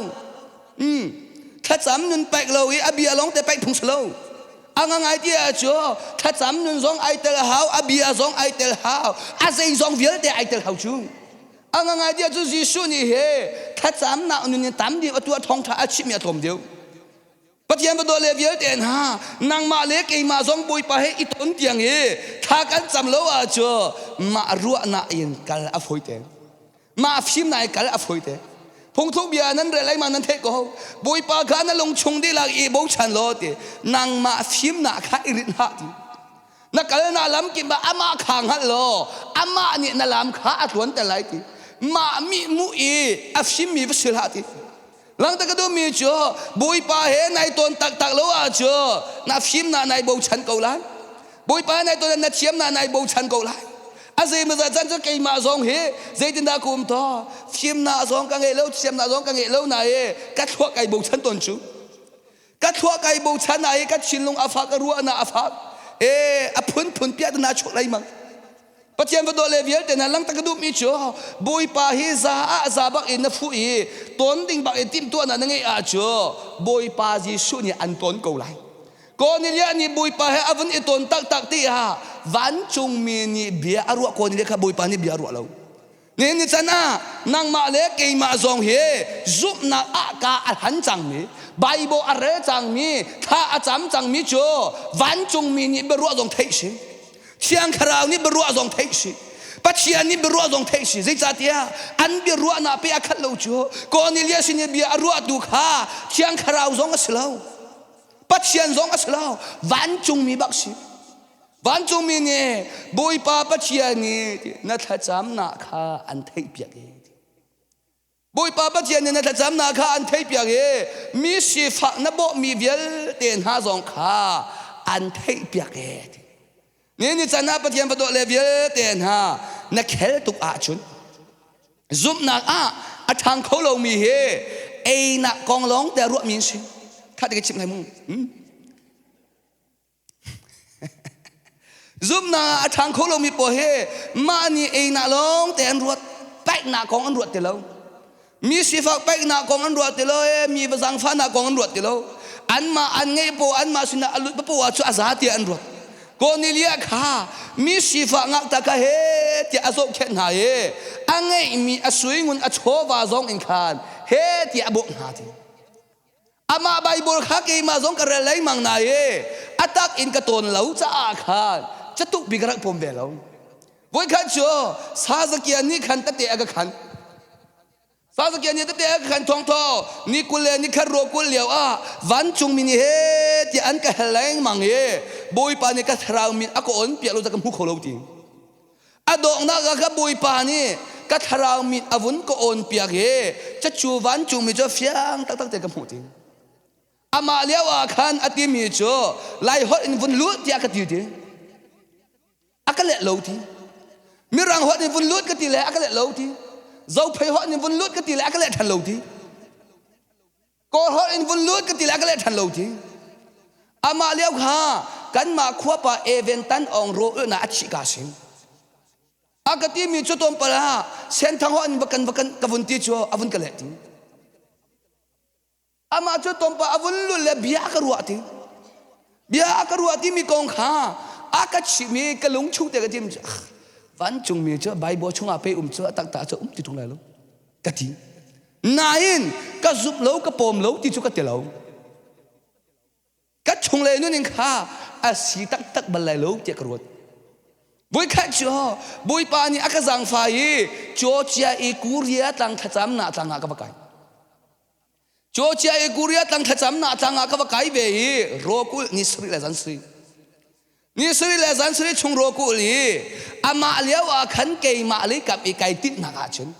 Thlacam nun pek lo i a bia lawng te pek phung si lo. A ngangai ti ah cu thlacam nun zong ai tel hau, a bia zong ai tel hau, a zei zong vialte ai tel hau cu. A ngangai ti ah cu Jesuh nih he thlacamnak nun in tam deuh a tuah thawngṭha a chimmi a tlawm deuh. Pathian va dawt le vialte hna nangmah le keimah zong Bawipa he i ton tiang i thla kan cam lo ah cu mah ruahnak in kal a fawi te. Mah fimnak in kal a fawi te. Phungthluk bia nan rel lai ma nan theih ko. Bawipa kha na lung chung dihlak i bochan law ti nangmah fimnak kha i rinh hlah ti. Na kal na lam kip ah amah kha hngalh law amah nih na lam kha a tluan te lai ti. Mah mi mu i a fimmi va si hlah ti. Langta ka duhmi cu Bawipa he nai tawn taktak lo ahcun na fimnak nai bochan ko lai. Bawipa nai tawn na thiamnak nai bochan ko lai. A zeimawzat caan cu keimah zong hi zeitindah ka um to fimnak zong ka ngei lo thiamnak zong ka ngei lo na i ka thluak kai bochan tawn cu. Ka thluak kai bochan na i ka thinlung a fak ka ruahnak a fak. E a phunphun piah na chuah lai mang. Pathian va dawt le vialte hna langta ka duhmi cu Bawipa hi za ah za bak in na fuh i tawn ding bak in timhtuahnak na ngeih ah cu Bawipa Jesuh nih an tawn ko lai. Kornelia nih Bawipa he a vun i tawn taktak ti ah vancungmi nih bia a ruah Kornelia kha Bawipa nih bia a ruah lo. Nihin ni can ah nangmah le keimah zong hi zumhnak ah ka a hlan cangmi Bible a rel cangmi thla a cam cangmi cu vancungmi nih biaruah zong theih si. Thiang Thlarau nih biaruah zong theih si. Pathian nih biaruah zong theih si. Zeicahtiah an biaruahnak pe a khat lo cu Cornelius sin i bia a ruahtu kha Thiang Thlarau zong a si lo. Pathian zong a si lo. Vancungmi bak si. Vancungmi nih Bawipa Pathian nih na thlacamnak kha an theihpiak i Bawipa Pathian nih na thlacamnak kha an theihpiak i mi sifak na bawhmi vialte hna zong kha an theihpiak e. Ni ni can ah Pathian va dawh le vialte hna na khel tuk ahcun zumhnak ah a ṭhang kho lomi hi einak kong lawng te ruahmi an si. Kha te ka chimh lai mu. Hmm? Zumhnak ah a ṭhang kho lomi pawl hi mah nih einak lawng te an ruat, paihnak kong an ruat ti lo. Mi sifak paihnak kong an ruat ti lo, mi va zaangfahnak kong an ruat ti lo. Anmah an ngeih poah anmah sinah a lut poah cu a za tiah an ruat. Kornelia kha mi sifak ngakta kha he tiah a zohkhenh hna i a ngeihmi a sui ngun a chawva zong in khan he tiah a bawmh hna ti. Amah Baibal kha keimah zong ka rel lengmang na i a tak in ka tawn lo caah khan catuk bi ka rak pawm ve lo. Voikhat cu Sazakia nih khan tete a ka khan. Sazakia nih tete a ka khan thawngthaw ni 20 le ni khat ruah 20 lio ah vancungmi nih he tiah an ka hel lengmang i Bawipa nih ka thlarau min a ka on piak lo ca ka hmu kho lo ti. A donghnak ah ka Bawipa nih ka thlarau mit a vun ka awn piak i cacu vancungmi cu fiang taktak te ka hmuh ti. Amah lio ah khan a timi cu Lai holh in vun lut tiah ka ti ti. A ka leh lo ti. Mirang holh in vun lut ka ti le a ka leh lo ti. Zophei holh in vun lut ka ti le a ka leh ṭhan lo ti. Kawl holh in vun lut ka ti le a ka leh ṭhan lo ti. Amah lio kha kanmah khuapa Even Tan Aung ro ulh na a thih ka si. A ka ti mi cu tlawmpal ah Senthang holh in va kan va kan ka vun ti cu a vun ka leh ti. Amah cu tlawmpal a vun lul le bia a ka ruah ti. Bia a ka ruah timi kong kha a ka chimh i ka lung chung te ka tim cu vancungmi cu Bible chungah pe um cu a taktak cu um ti ṭung lai lo ka ti. Nain ka zumh lo ka pawm lo ti cu ka ti lo. Ka chunglei nun in kha a si taktak bal lai lo tiah ka ruat. Voikhat cu Bawipa nih a ka zaangfah i Georgia i Korea tlang thlacam nak tlang ah ka va kai. Georgia i Korea tlang thlacam nak tlang ah ka va kai ve i rawkulh ni sarih le zan sarih. Ni sarih le zan sarih chung rawkulh i amah lio ah khan keimah lei kap i kai tinhnak ahcun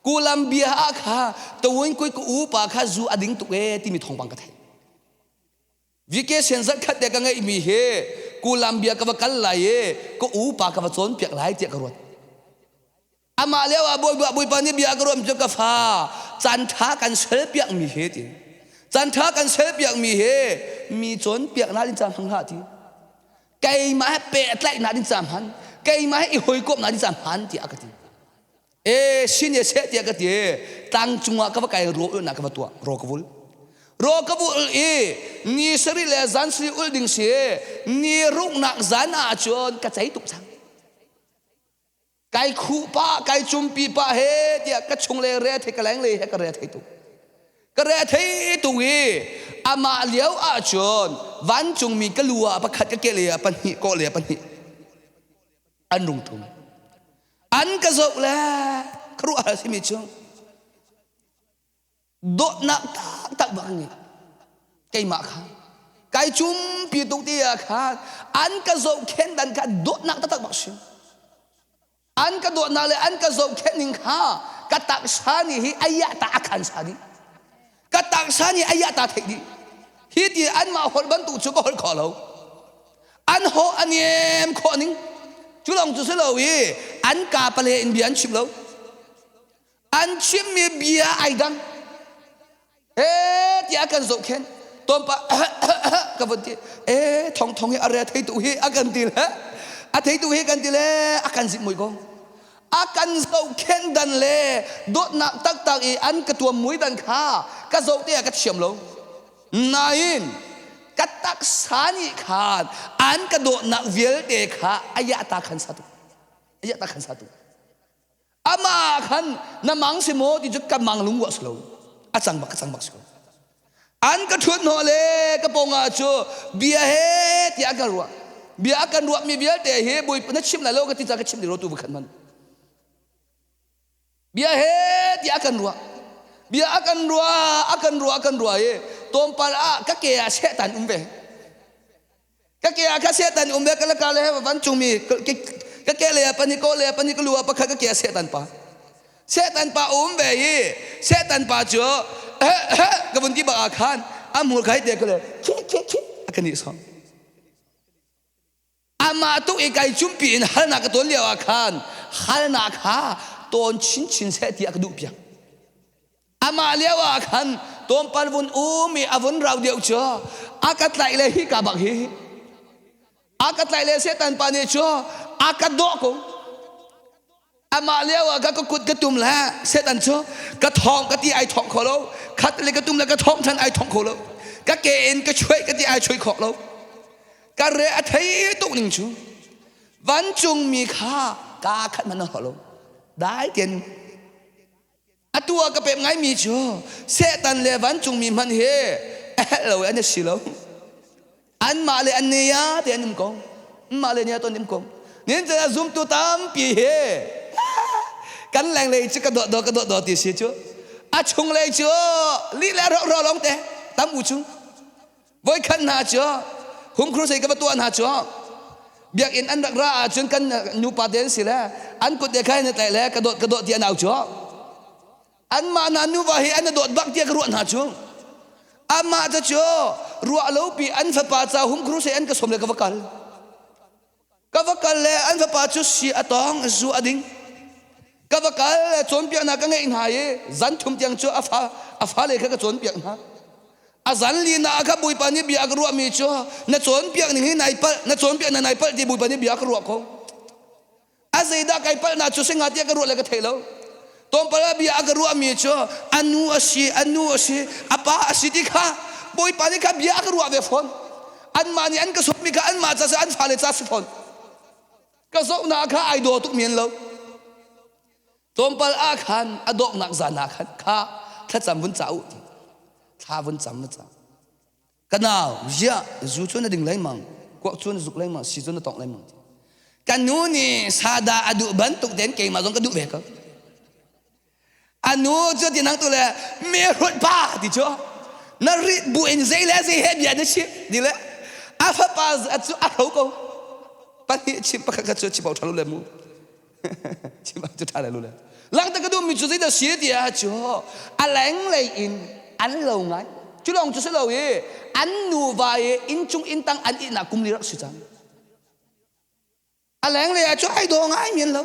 Columbia ah kha tawin kui ka upa kha zu a ding tuk ee timi thawngpang ka theih. Vacation zarh khat te ka ngeihmi hi Columbia ka va kal lai i ka upa ka va cawnpiak lai tiah ka ruat. Amah lio ah Bawipa Bawipa nih bia ka ruam cu ka fa caan ṭha kan selpiakmi he ti. Caan ṭha kan selpiakmi he mi cawnpiaknak ding caan hmang hlah ti. Keimah he pehtlaihnak ding caan hman, keimah he i hawikomhnak ding caan hman tiah a ka ti. E sin e seh tiah ka ti tlang cungah ka va kai ro ulnak ka va tuah ro ka vul ro ka vul i ni sarih le zan sarih ul ding si ni ruknak zan ah cun ka cei tuk cang kai khuh pah kai cumpi pah he tiah ka chung le re thei ka leng le he ka re thei tuk ka re thei tuk i amah lio ah cun vancungmi ka lu ah pakhat ka ke le ah pahnih kawh le pahnih an rung ṭum an ka zoh le khuaruahhar a simi cu dawtnak taktak bak an ngei keimah kha kai cumpi tuk ti ah khan an ka zohkhenh dan kha dawtnak taktak bak si an ka dawtnak le an ka zohkhenh ning kha ka taksa nih hi ayah ta a khan sa dih ka taksa nih ayah ta theih dih hi ti anmah holh bantuk cu ka holh kho lo an haw a niam khawh ning cu lawng cu si lo i an ka pale in bia an chim lo an chimmi bia ai dang e tiah kan zohkhen tonpa ka vun ti e thong thong hi a re thei tu hi a kan ti le a thei tu hi kan ti le a kan zip mui ko a kan zohkhen dan le dawtnak taktak i an ka tuam mui dan kha ka zoh te ah ka thiam lo Nain ka taksa nih khan an ka dawtnak vialte kha ayah ta khan satu ayah ta khan satu ama khan na mang si maw ti cu ka mang lung wa si lo a cang bak ka cang bak si ko an ka ṭhut hnawh le ka pawngah cu bia he tiah an kan ruah bia a kan ruahmi vialte hi bawipa na chim lai lo ka ti ca ka chim ding lo tu va khan man Bia he tiah a kan ruah. Bia a kan ruah, a kan ruah, a kan ruah i tlawmpal ah ka ke ah sehtan um ve. Ka ke ah kha sehtan um ve, ka laka le vancungmi ka ke le ah pahnih, ka le ah pahnih, ka lu ah pakhat, ka ke ah sehtan pa. Sehtan pa um ve i sehtan pa cu ka vun ti bak ah khan a hmur kha hi te ka le khi khi khi a ka nih sawm. Amah tuk i kai cumpi in halnak ka tawn lio ah khan halnak kha tawn chinchin seh ti a ka duh piak. Amah lio ah khan tlawmpal vun um i a vun rau deuh cu a ka tlaih le hi ka bak hi a ka tlaih le Satan pa nih cu a ka dawh ko. Amah lio ah ka kut ka tum le Satan cu ka thawng ka ti ai thawng kho lo khat le ka tum le ka thawng than ai thawng kho lo ka ke in ka chuai ka ti ai chuai kho lo ka re a thei tuk ning cu vancungmi kha ka khat man ho lo dai tian atu ah ka pek ngaimi cu Satan le vancungmi hmanh hi a helh lo an si lo anmah le an nia te an um ko mah le nia ton um ko nin cun zumtu tampi he kan lenglei cu ka dawh dawh ka dawh dawh ti si cu a chunglei cu lih le ro ro long te tam u cu voikhat hna cu home crusade ka va tuah hna cu biakinn an rak ra ahcun kan nupa te an si le an kut te kha in tlaih le ka dawt ka dawt ti an au cu anmah hna nuva hi an dawt bak tiah ka ruah hna cu amah te cu ruah lo pi an fapa ca home crusade an ka som le ka va kal ka va kal le an fapa cu si a tong zu a ding ka va kal cawnpiaknak ka ngeih hna i zan thum tiang cu a fa a fale kha ka cawnpiak hna. A zan lina ah kha Bawipa nih bia a ka ruahmi cu na cawnpiak ning hi nai palh, na cawnpiak na nai palh ti Bawipa nih bia a ka ruah ko. A zeidah kai palhnak cu singa tiah ka ruah le ka thei lo. Tlawmpal ah bia a ka ruahmi cu a nu a si, a nu a si, a pa a si ti kha Bawipa nih kha bia a ka ruah ve fawn. Anmah nih an ka sawmmi kha anmah ca si, an fale ca si fawn. Ka zohnak kha ai daw tuk men lo. Tlawmpal ah khan a dawknak zan ah khan kha thlacam vun ca u ti. Thla vun cam va ca. Ka nau, ziah zu cu na ding lengmang, kuak cu na zuk lengmang, si cu na tongh lengmang ti. Ka nu nih sada a duh bantuk tein keimah zong ka duh ve ko. A nu cu ti nang tu le me hrut pa ti cu na rit bu in zei le zei he bia na chim ti le a fapa cu a hro ko. Pahnih chim pakhat khat cu chim awk ṭha lo le mu. Chim cu ṭha le lu le. Langta ka duhmi cu zeidah si ti ah cu a lenglei in an lo ngai. Cu lawng cu si lo i an nuva i inncung inntang an ihnak kum li rak si cang. A lenglei ah cu ai daw ngai men lo.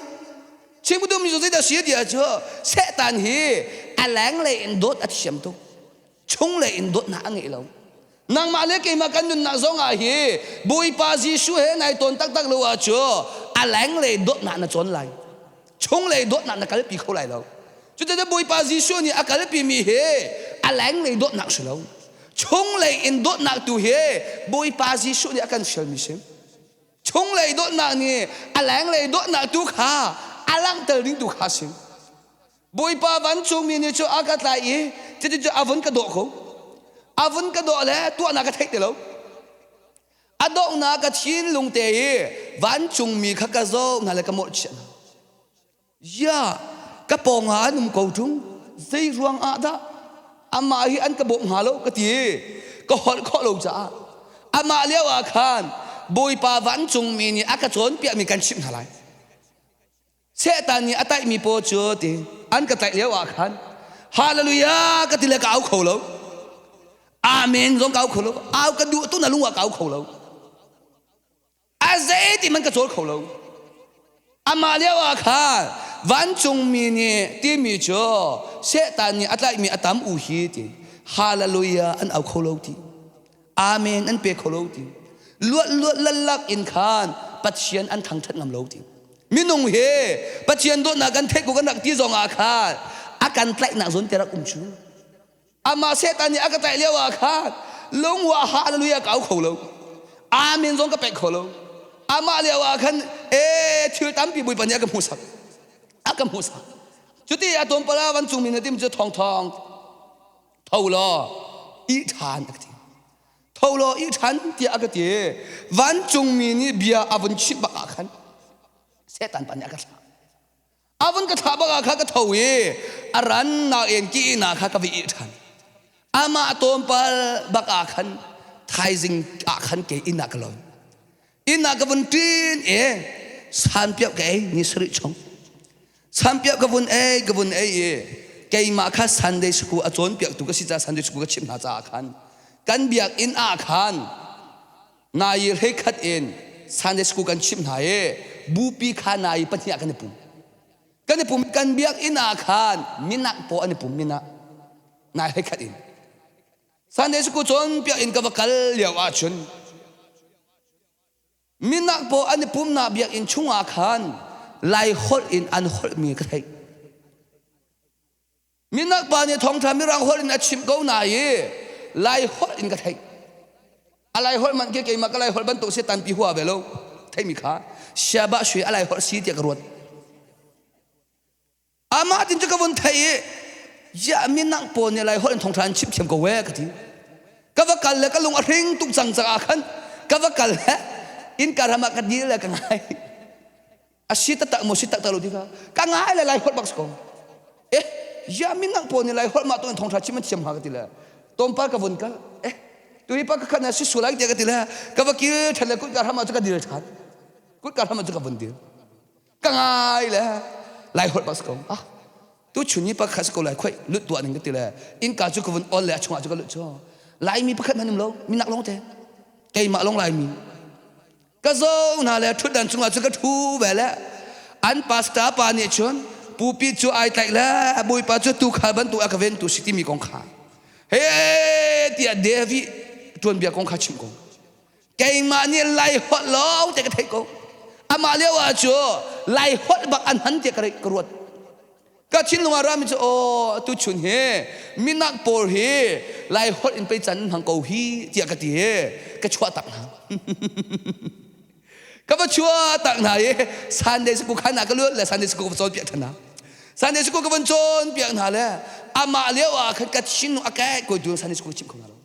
Chim ka duhmi cu zeidah si ti ah cu Satan hi a lenglei in dawt a thiam tuk. Chunglei in dawtnak a ngei lo. Nangmah le keimah kan nunnak zong ah hi Bawipa Jesuh he nai tawn taktak lo ah cu a lenglei dawtnak na cawn lai. Chunglei dawtnak na kalpi kho lai lo. Cuticun Bawipa Jesuh nih a kalpimi hi a lenglei dawtnak si lo. Chunglei in dawtnak tu hi Bawipa Jesuh nih a kan fialmi si. Chunglei dawtnak nih a lenglei dawtnak tu kha a langhter ding tu kha si. Bawipa vancungmi nih cu a ka tlai i cuticun a vun ka dawh ko. A vun ka dawh le tuahnak ka theih ti lo. A donghnak ka thinlung te i vancungmi kha ka zoh hna le ka mawhchiah hna. Ya, ka pawng ah an um ko ṭung. Zei ruang ah dah amah hi an ka bawmh hnga lo ka ti. Ka holh khawh lo caah. Amah lio ah khan Bawipa vancungmi nih a ka cawnpiakmi kan chimh hna lai. Satan nih a taihmi paw cu ti an ka tlaih lio ah khan Hallelujah ka ti le ka au kho lo. Amen zong ka au kho lo. Au ka duh tu na lung ah ka au kho lo. A zei ti man ka cawl kho lo. Amah lio ah khan vancungmi nih timi cu Satan nih a tlaihmi a tam u hi ti Hallelujah an au kho lo ti. Amen an pe kho lo ti. Luat luat lalak in khan Pathian an thangthat ngam lo ti. Minung he Pathian dawtnak kan theih ko kan rak ti zong ah khan a kan tlaihnak zawn te rak um cu. Amah Satan nih a ka tlaih lio ah khan lungwa hallelujah ka au kho lo. Amen zong ka pek kho lo. Amah lio ah khan ee thil tampi Bawipa nih a ka hmuhsak. A ka hmuhsak. Cuti a tlawmpal ah vancungmi na tim cu thawng thawng tho law ih ṭhan a ka ti. Tho law ih ṭhan tiah a ka ti. Vancungmi nih bia a vun chimh bak ah khan Satan pa nih a ka thlah. A vun ka thlah bak ah khan ka tho i a rannak in ki ihnak kha ka va ih ṭhan. Amah tlawmpal bak ah khan thaizing ah khan ke inn ah ka lawn. Inn ah ka vun ṭin i sanpiau ka ei ni sarih chung. Sanpiau ka vun ei ka vun ei i keimah kha Sunday school a cawnpiaktu ka si caah Sunday school ka chimh hna caah khan kan biakinn ah khan nai hleikhat in Sunday school kan chimh hna i bupi kha nai pahnih ah kan i pum. Kan i pum kan biakinn ah khan minak paw an i pum minak nai hleikhat in. Sunday school cawnpiak in ka va kal lio ahcun minak paw an i pumnak biakinn chungah khan Lai holh in an holhmi ka theih. Minak pa nih thawngṭha mirang holh in a chimh ko na i Lai holh in ka theih. A Lai holh man khi keimah ka Lai holh bantuk si tanpi hua ve lo. Theimi kha siaba sui a Lai holh si tiah ka ruat. Amah tin cu ka vun theih i ya minang pawl nih Lai holh in thawngṭha an chimh thiam ko we ka ti. Ka va kal le ka lung a hring tuk cang caah khan ka va kal le innka ram ah ka dir le ka ngai. A si taktak maw si taktak lo ti kha ka ngai le Lai holh bak si ko. Eh ya minang pawl nih Lai holh mah tu in thawngṭha chim an thiam hnga ka ti le tlawmpal ka vun kal eh tu hi pa ka khat na si sual ai tiah ka ti le ka va kil ṭhan le kutka hram ah cu ka dir ṭhan. Kutka hram ah cu ka vun dir. Ka ngai le lai holh bak si ko. Ah tu chun ni pakhat si ko lai khoi lut tuah ning ka ti le innka cu ka vun on le a chungah cu ka lut cu laimi pakhat hmanh um lo minak lawng te keimah lawng laimi ka zo hna le ṭhutdan cungah cu ka ṭhu ve le an pastor pa nih cun Pupi cu ai tlaih le Bawipa cu tuukhal bantuk a ka ventu si timi kong kha he tiah David tuanbia kong kha chim ko. Keimah nih Lai holh lawng te ka theih ko. Amah lio ah cu Lai holh bak an hman tiah ka ruat. Ka thinlung ah rami cu aw tu chun hi minak pawl hi Lai holh in pei can hmang ko hi tiah ka ti hi ka chuah tak hna. Ka va chuah tak hna i Sunday school khan ah ka lut le Sunday school ka va cawnpiak than hna. Sunday school ka van cawnpiak hna le amah lio ah khan ka thinlung a kaih ko tu Sunday school chim kho hna lo.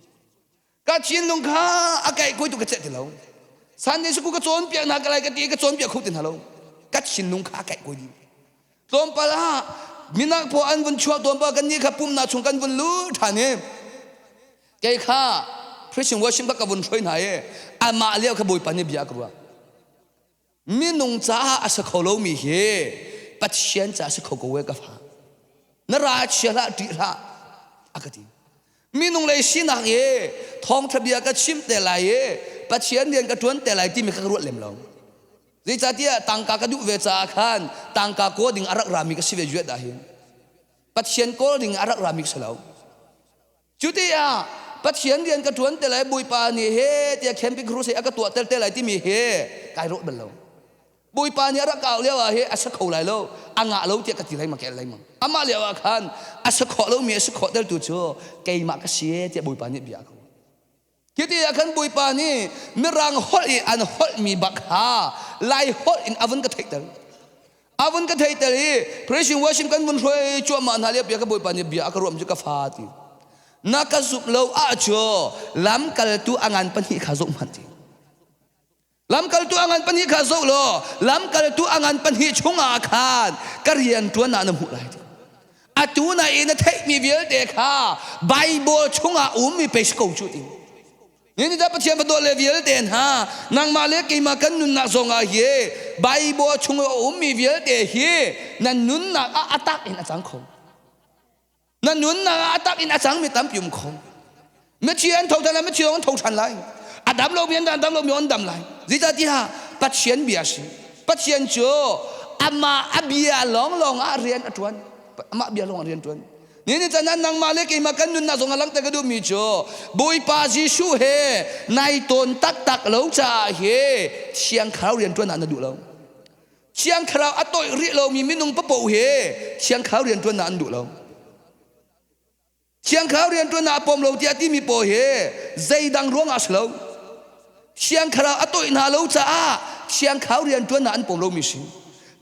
Ka thinlung kha a kaih ko tu ka ceh ti lo. Sunday school ka cawnpiak hna ka lai ka ti ka cawnpiak kho ti hna lo. Ka thinlung kha a kaih ko dih. Tlawmpal ah minak phaw an vun chuak tlawmpal kan nih kha pumnak chung kan vun lu ṭhan i kei kha Christian worship ka vun hruai hna i amah lio kha Bawipa nih bia ka ruah. Minung caah a si kho lomi hi Pathian caah a si kho ko e ka fa. Na ra chia hlah ṭih hlah a ka ti. Minung lei sinak i thawngṭha bia ka chim te lai i Pathian rian ka ṭuan te lai timi kha ka ruat lem lo. Zeicahtiah tangka ka duh ve caah khan tangka kawl ding a rak rami ka si ve juat ah hin Pathian kawl ding a rak rami ka si lo. Cu tiah Pathian rian ka ṭuan te lai Bawipa nih he tiah camping crusade a ka tuah tel te lai timi he kai rawh bal lo. Bawipa nih a rak kau lio ah he a sa kho lai lo, a ngah lo tiah ka ti lengmang kel lengmang. Amah lio ah khan a sa khawh lomi a si khawh tel tu cu keimah ka si tiah Bawipa nih bia a ka Hiti ah khan Bawipa nih Mirang holh i an holhmi bak kha Lai holh in a vun ka theihter. A vun ka theihter i Praising worship kan vun hruai cuahmah hna lio bia ka Bawipa nih bia a ka ruam cu ka fa ti. Na ka zumh lo ahcu lamkaltu a ngan pahnih kha zoh hmanh ti. Lamkaltu a ngan pahnih kha zoh law lamkaltu a ngan pahnih chungah khan ka rian ṭuan ah na hmuh lai. Atu na i na theihmi vialte kha Baibal chungah ummi pei si ko cu ti. Ni dah Pathian va le vialte hna nangmah le keimah kan nunnak zongah hi Baibal chung a ummi vialte hi na nunnak ah a tak in a cang kho. Na nunnak ah a tak in a cangmi tampi um kho. Mithi an tho than lai, mithi an tho than lai. A dam lomi an dam lomi an dam lai. Zeicahtiah Pathian bia si. Pathian cu amah a bia lawnglawng ah rian a ṭuan. Amah bia lawng ah rian ṭuan. Ni ni can ah nangmah le keimah kan nunnak zong a langhter ka duhmi cu Bawipa Jesuh he nai tawn taktak lo caah hi Thiang Thlarau rian ṭuan ah na duh lo. Thiang Thlarau a toih rih lomi minung papoh hi Thiang Thlarau rianṭuannak an duh lo. Thiang Thlarau rianṭuannak a pom lo tiah timi pawl hi zeidang ruangah a si lo. Thiang Thlarau a toih hna lo caah Thiang Thlarau rianṭuannak an pom lomi si.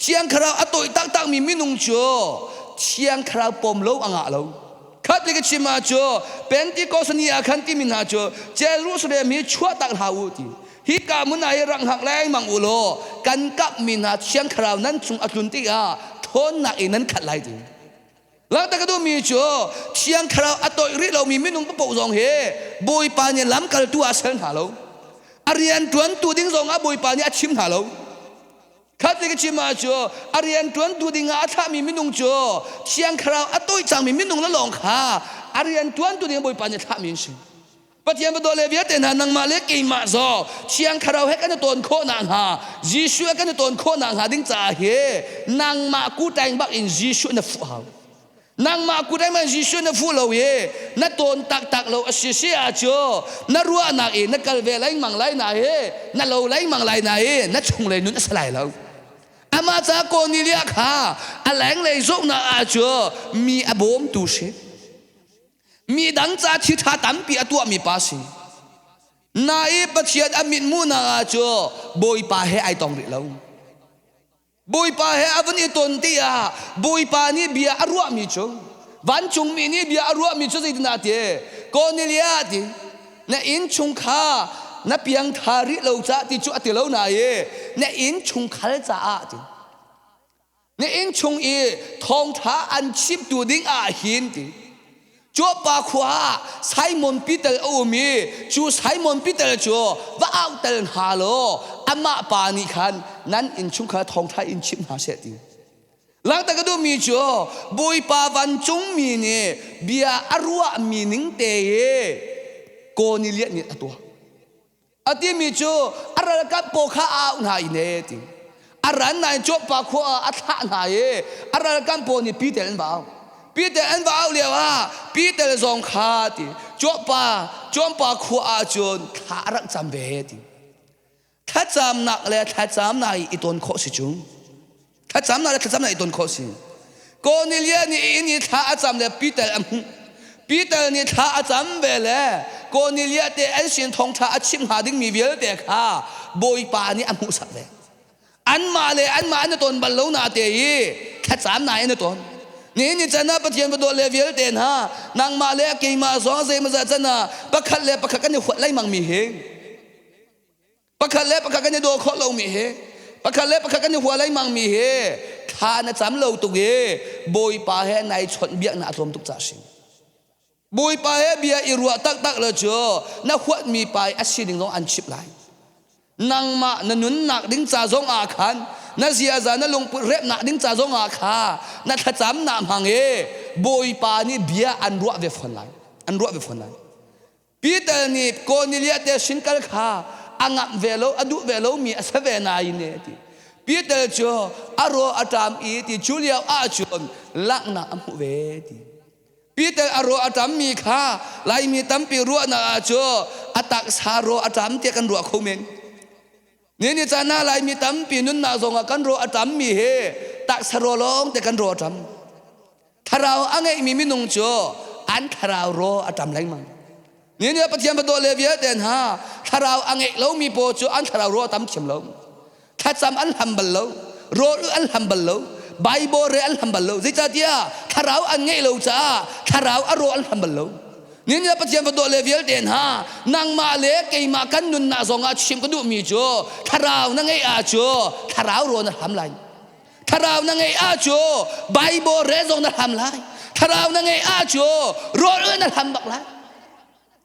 Thiang Thlarau a toih taktakmi minung cu Thiang Thlarau pom lo a ngah lo. Khat le ka chim ah cu Pentecost ni ah khan timi hna cu Jerusalem hi chuahtak hlah u ti. Hika hmun ah hi rak hngak lengmang u law kan kapmi hna Thiang Thlarau nan cung a tlun tikah ṭhawnnak in nan khat lai ti. Langhter ka duhmi cu Thiang Thlarau a toih rih lomi minung paoh zong hi Bawipa nih lamkaltu ah a sel hna lo. A rian ṭuantu ding zong ah Bawipa nih a chim hna lo. Khat ka chim ah cu a rian ṭuantu ding ah a thlahmi minung cu Thiang Thlarau a toih cangmi minung le lawng kha a rian ṭuantu ding Bawipa nih a thlahmi an si. Pathian va le vialte hna nangmah le keimah zaw Thiang Thlarau he kan i tawn khawh nakhnga Jesuh he kan i tawn khawh nakhnga ding caah hi nangmah kutaing bak in Jesuh na fuh hau. Nangmah kutaing bak in Jesuh na fuh lo i na tawn taktak lo a si si ah cu na ruahnak i na kal ve lengmang lai na hi na lo lengmang lai na hi na chunglei nun a si lai lo. Amah ca Cornelia kha a lenglei zohnak ah cu mi a bawmtu si. Mi dang ca thi ṭha tampi a tuahmi pa si. Na i Pathian a mithmuhnak ah cu Bawipa he ai tong rih lo. Bawipa he a vun i ton ti ah Bawipa nih bia a ruahmi cu vancungmi nih bia a ruahmi cu zeitindah ti Cornelia ti na innchung kha na piangtha rih lo cah ti cu a ti lo na i na innchungkhal caah ti Na innchung i thawngṭha an chimtu ding ah hin ti Cuapa khua ah Simon Peter a um i cu Simon Peter cu va auhter hna law amah pa nih khan nan innchungkhar thawngṭha in chim hna seh ti. Langhter ka duhmi cu Bawipa vancungmi nih bia a ruahmi ning te i Kornelias nih a tuah. A timi cu a ralkap pawl kha a auh hna i ne ti. A ran nain Joppa khua ah a thlah hna i a ralkam pawl nih Peter an va auh. Peter an va auh lio ah Peter zong kha ti Joppa Joppa khua ah cun thla a rak cam ve ti. Thlacamnak le thlacamnak i ton khawh si cu. Thlacamnak le thlacamnak i ton khawh si. Cornelia nih inn i thla a cam le Peter a hmuh. Peter nih thla a cam ve le Cornelia te an sin thawngṭha a chimh hnga dingmi vialte kha Bawipa nih a hmuhsak ve. Anmah le anmah an i ton bal lo na te i thlacamnak in a ton. Ni ni can ah Pathian va dawt le vialte hna nangmah le keimah zong zeimawzat can ah pakhat le pakhat kan i huat lengmang mi hi Pakhat le pakhat kan i daw khawh lomi hi pakhat le pakhat kan i hua lengmang mi hi thla na cam lo tuk i Bawipa he nai chawnh biaknak a tlawm tuk ca si. Bawipa he bia i ruah taktak le cu na huatmi pa i a sining zong an chimh lai. Nangmah na nunnak ding ca zong ah khan na ziaza na lungput remnak ding ca zong ah kha na thlacamnak hmang i Bawipa nih bia an ruah ve fawn lai. An ruah ve fawn lai. Peter nih Cornelia te sin kal kha a ngamh ve lo a duh ve lomi a si ve nain ne ti Peter cu a raw a ṭam i ti cu lio ahcun langhnak a hmuh ve ti Peter a raw a ṭammi kha Laimi tampi ruahnak ah cu a taksa raw a ṭam tiah kan ruah kho men Ni ni caan ah Laimi tampi nunnak zongah kan raw a ṭammi hi taksa raw lawng te kan raw a ṭam. Thlarau a ngeihmi minung cu an thlarau raw a ṭam lengmang. Ni ni ah Pathian va dawt le vialte hna thlarau a ngeih lomi paw cu an thlarau raw a tam thiam lo. Thlacam an hlam bal lo. Rawl an hlam bal lo. Bible re an hlam bal lo. Zeicahtiah thlarau an ngeih lo caah thlarau a raw an hlam bal lo. Nihin ah Pathian va dawt le vialte hna nangmah le keimah kan nunnak zongah chim ka duhmi cu thlarau na ngeih ah cu thlarau rawl na hlam lai. Thlarau na ngeih ah cu Bible re zong na hlam lai. Thlarau na ngeih ah cu rawl na hlam bak lai.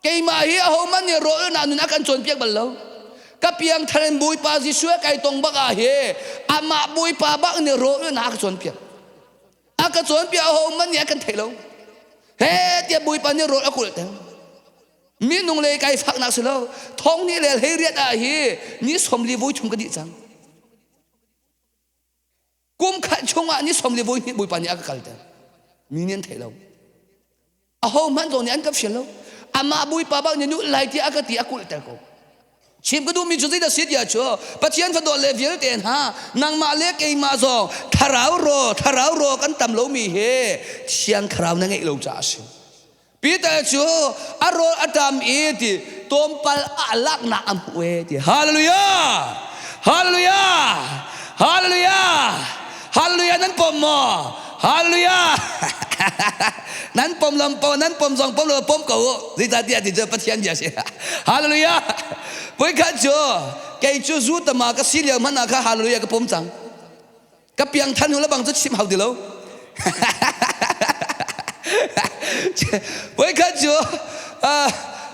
Keimah hi ahohmanh nih rawl na nun a kan cawnpiak bal lo. Ka piang thar in Bawipa Jesuh kai tong bak ah hi amah Bawipa bak nih rawl na ka cawnpiak. A ka cawnpiak ahohmanh nih a kan thei lo. He tiah Bawipa nih rawl a kulh ter. Minung le kai faknak si lo. Thong nih le hlei riat ah hi ni 40 voi thum ka dih cang. Kum khat chungah ni 40 voi hnih Bawipa nih a ka kalter. Mi nih an thei lo. Ahohmanh zong nih an ka fial lo. Amah Bawipa bak nih nu lai tiah a ka ti a kulhter ko. Chim ka duhmi cu zeidah si tiah cu Pathian fadawt le vialte hna nangmah le keimah zong thlarau raw thlarau raw kan tam lomi hi thiang thlarau na ngeih lo caah a si. Peter cu a rawl a ṭam i ti tlawmpal ah laknak a hmuh e ti hallelujah hallelujah hallelujah hallelujah nan pom maw hallelujah nan pom lam pom nan pom zong pom lo pom ko u zeicahtiah ti cu Pathian bia si hallelujah voikhat cu kei cu zu tama ka si lio hmanh ah kha hallelujah ka pom cang ka piang than hnu le bang cu chim hau ti lo voikhat cu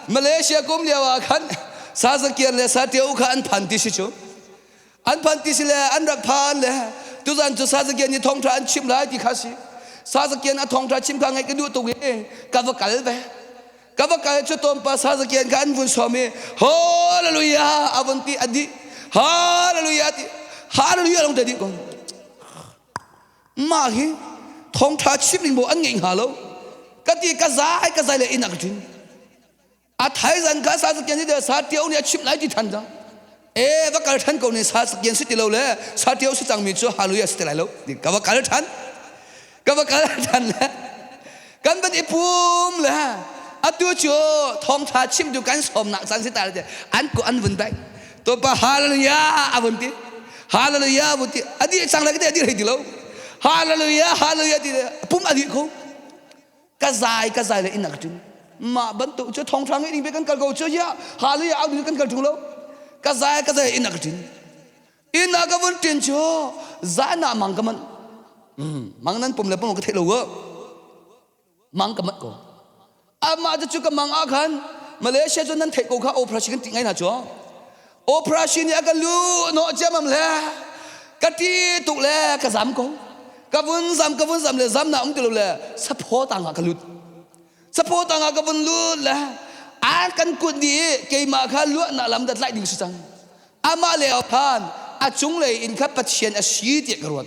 Malaysia kum lio ah khan Sazakian le Satio kha an phan ti si cu an phan ti si le an rak phan le tuzan cu Sazakian nih thawngtha an chim lai ti kha si Sazakian a thawngtha chim kha ngaih ka duh tuk i ka va kal ve ka va kal cu tlawmpal Sazakian kha an vun sawm i hallelujah a vun ti a dih hallelujah ti hallelujah long te dih ko mah hi thawngtha chim ning bo an ngeih hnga lo ka ti ka zai ka zai le inn a ka ṭin a thaizan kha Sazakian ni sa tio nih a chimh lai ti than cang e va kal than ko ni Sazakian si ti lo le sa tio si cangmi cu hallelujah si ti lai lo ka va kal than ka va kal than le kan van i pum le atu cu thawngtha chimtu kan sawmnak caan si ta le an ku an vun dai to pa hallelujah a vun ti hallelujah a vun ti adi cang le ka adi rei ti lo hallelujah hallelujah ti pum adi ko ka zai ka zai le inn a ka ṭin mah bantuk cu thawngtha ngeih ding pe kan kal ko cu ya hallelujah au ding kan kal ṭung lo ka zai ka zai inn a ka ṭin Inn ah ka vun ṭin cu zan ah mang ka manh. Mang nan pum le pum ka theih lo mang ka manh ko. Amah cu ka mang ah khan Malaysia cu nan theih ko kha operation kan ti ngai hna cu. Operation nih a ka lu nawh ciamam le ka ti tuk le ka zam ko. Ka vun zam ka vun zam le zam na um ti lo le saphaw tang ah ka lut. Saphaw tang ah ka vun lut le an kan kut dih i keimah kha luahnak lam dat laih ding si cang. Amah le khan a cunglei in kha Pathian a si tiah ka ruat.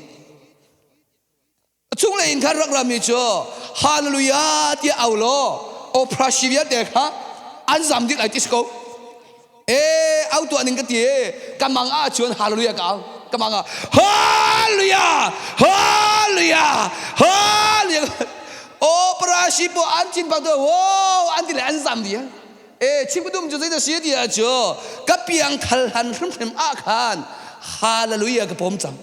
A cunglei in khan rak rami cu Hallelujah tiah au law oprasi vialte kha an zam dih lai ti si ko. E au tuah ning ka ti e ka mang ah cun Hallelujah ka au. Ka mang ah Hallelujah Hallelujah Hallelujah Oprasi po an cin bang tu wo an ti le an zam dih. E chim ka dum cu zeidah si ti ah cu ka piang thal han hrimhrim ah khan Hallelujah ka pom cang.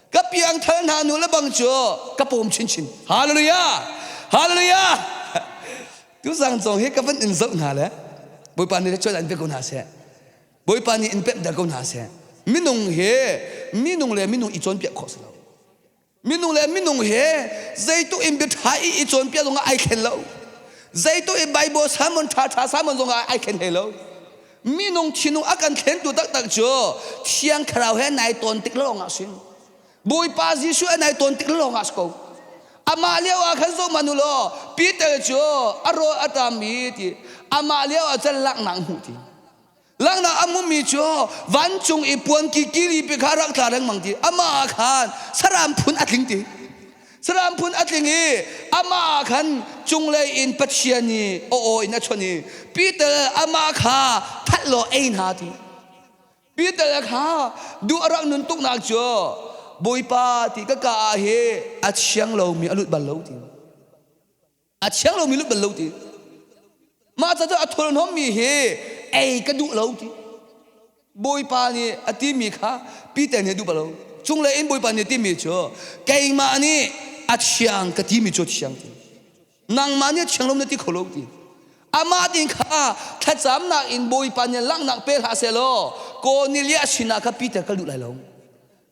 Ka piangthar hna nu le bang cu ka pawm chinchin. Hallelujah! Hallelujah! Tuzang cong hi ka van in zoh hna le Bawipa nih cuan an pe ko hna seh. Bawipa nih in pemhter ko hna seh. Minung he minung le minung i cawnpiak khawh si lo. Minung le minung he zeituk in bia ṭha i i cawnpiak zongah ai thlen lo. Zeituk in Bible sermon ṭha ṭha sermon zongah ai thlen hlei lo. Minung thinlung a kan thlentu taktak cu Thiang Thlarau he nai tawn tik lawng ah sin. Bawipa Jesuh he nai tawn tik lawng ah si ko. Amah lio ah khan zoh man u law Peter cu a rawl a ṭam i ti amah lio ah cun langhnak hmuh ti. Langhnak a hmumi cu vancung i puan kikili pi kha rak tla lengmang ti. Amah ah khan saram phun a tling ti. Saram phun a tling i amah ah khan cunglei in Pathian nih aw aw in a chawnh i Peter amah kha that law ei hna ti. Peter kha duh a rak nun tuknak cu Bawipa ti ka ka ah hi a thiang lomi a lut bal lo ti. A thiang lomi lut bal lo ti. Mah ca cu a thurhnawmmi hi ei ka duh lo ti. Bawipa nih a timi kha Peter nih a duh bal lo. Cunglei in Bawipa nih a timi cu keimah nih a thiang ka timi cu a thiang ti. Nangmah nih a thiang lo na ti kho lo ti. Amah tin kha thlacamnak in Bawipa nih langhnak pe hlah sehlaw Kornelias sinah kha Peter ka luh lai lo.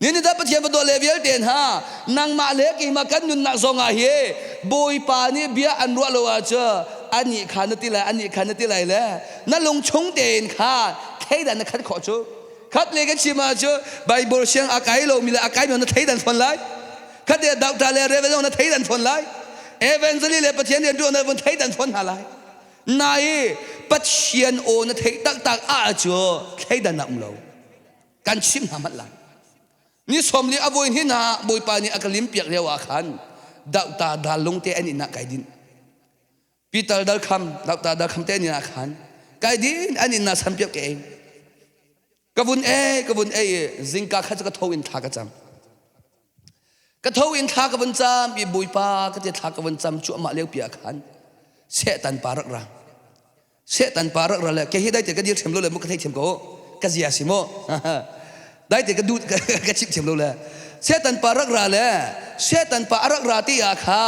Nihin dah Pathian va dawt le vialte hna nangmah le keimah kan nunnak zong ah hi Bawipa nih bia an ruah lo ahcun anih kha na ti lai anih kha na ti lai le na lung chung tein kha thleidan na khat khawh cu khat le kan chim ahcun Bible siang a kai lomi le a kai mi na thleidan fawn lai khat le doctor le reverend na thleidan fawn lai evangelist le Pathian rian tuan na vun thleidan fawn hna lai nai Pathian aw na theih taktak ahcun thleidan na um lo kan chimh hna hmanh lai ni 40 a voi hnih hna bawipa nih a ka lim piak lio ah khan Doctor Dal te an inn ah kai din Peter Dal Kham Doctor Dal Kham te an inn ah khan kai din an inn ah san piak ke ei ka vun e ka vun ei zingka kha cu ka tho in thla ka cam ka tho in thla ka vun cam i bawipa ka te thla ka vun cam cu amah lio pi ah khan sehtan pa rak ra Satan pa rak ra le ke hi dai te ka dir thiam lo le mu ka thei thiam ko ka zia si mu dai te ka du ka chim thiam lo le Satan pa rak ra le Satan pa arak ra ti ah kha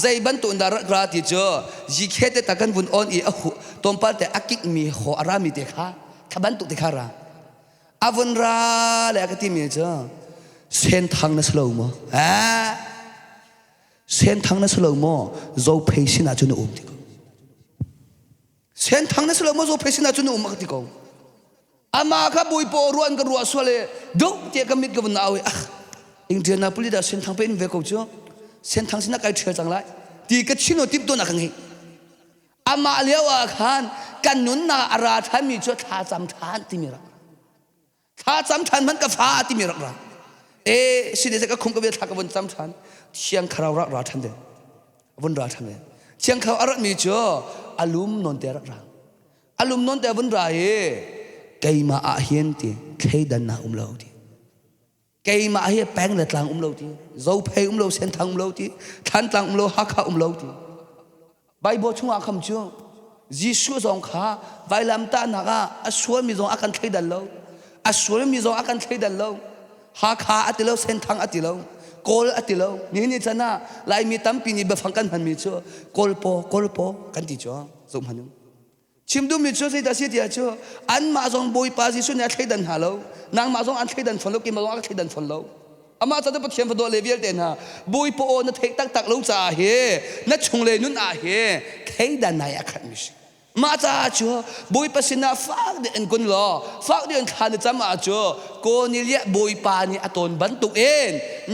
zei bantuk dah rak ra ti cu jikhe te ta kan vun on i a hu tompal te a kik mi ho ara mi te kha kha bantuk te kha ra avun ra le ka ti mi cu sen thang na slo mo ha Senthang na si lo maw Zophei sinah cun na um ti ko. Senthang na si lo maw Zophei sinah cun na um a ti ko. Ama kha bawipa ruan ka ruah sual e duk tiah ka mit ka vun au i ah Indianapolis dah Senthang pe in ve ko cu Senthang sinah kai ṭhial cang lai ti ka chino tip tawn a ka ngei. Amah lio ah khan kan nunnak a ra ṭhanmi cu thla cam ṭhan timi rak thla cam ṭhan hmanh ka fa timi rak ra e sine ka khum ka ve thla ka vun cam ṭhan thiang thlarau rak ra ṭhan ve vun ra ṭhan ve thiang thlarau a ratmi cu alum non te rak ra alum non te vun ra i keimah ah hin ti thleidannak um lo ti keimah hi peng le tlang um lo ti zophei um lo senthang um lo ti thlantlang um lo hakha um lo ti Bible chungah kham cu Jesuh zong kha vailamtahnak ah a sualmi zong a kan thleidan lo. A sualmi zong a kan thleidan lo. Hakha a ti lo, Senthang a ti lo, Kawl a ti lo. Nihin ni chan ah Laimi tampi nih biafang kan hmanmi cu Kawl paw, Kawl paw kan ti cu. Zoh hmanh u. Chim duhmi cu zeidah si tiah cu anmah zong Bawipa Jesuh nih a thleidan hna lo. Nangmah zong an thleidan fawn lo, keimah zong a ka thleidan fawn lo. Amah ca cu Pathian fadawh le vialte hna Bawipa aw na theih taktak lo caah hi na chunglei nun ah hi thleidan nai a khatmi si. Mah caah cu Bawipa sinah fak deuh in kun law fak deuh in thla na cam ah cu Kornelias Bawipa nih a tawn bantuk in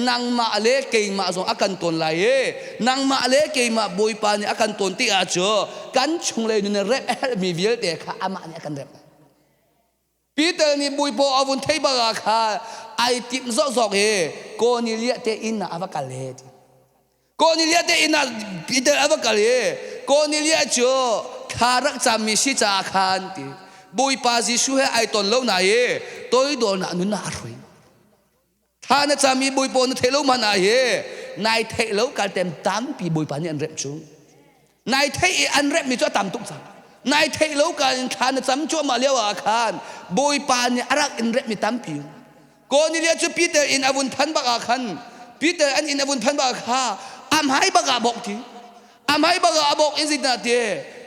nangmah le keimah zong a kan tawn lai i nangmah le keimah Bawipa nih a kan tawn ti ah cu kan chunglei nun i remh a herhmi vialte kha amah nih a kan remh. Peter nih Bawipa a vun theih bak ah khan ai timh zawkzawk i Kornelia te inn ah a va kal he ti. Kornelia te inn ah Peter a va kal i Kornelia cu thla rak cammi si caah khan ti Bawipa Jesuh he ai ton lo na i toidornak nun ah a hruai. Thla na cam i Bawipa na theih lo hmanh ah hi nai theih lo kaltem tampi Bawipa nih an remh cu. Nai theih i an remhmi cu a tam tuk cang. Nai theih lo ka in thla na cam cuahmah lio ah khan Bawipa nih a rak in remhmi tampi. Cornelia cu Peter inn a vun phan bak ah khan Peter an inn a vun phan bak ah kha a hmai bak ah bawk ti. A hmai bak ah a bawk in zeitinah ti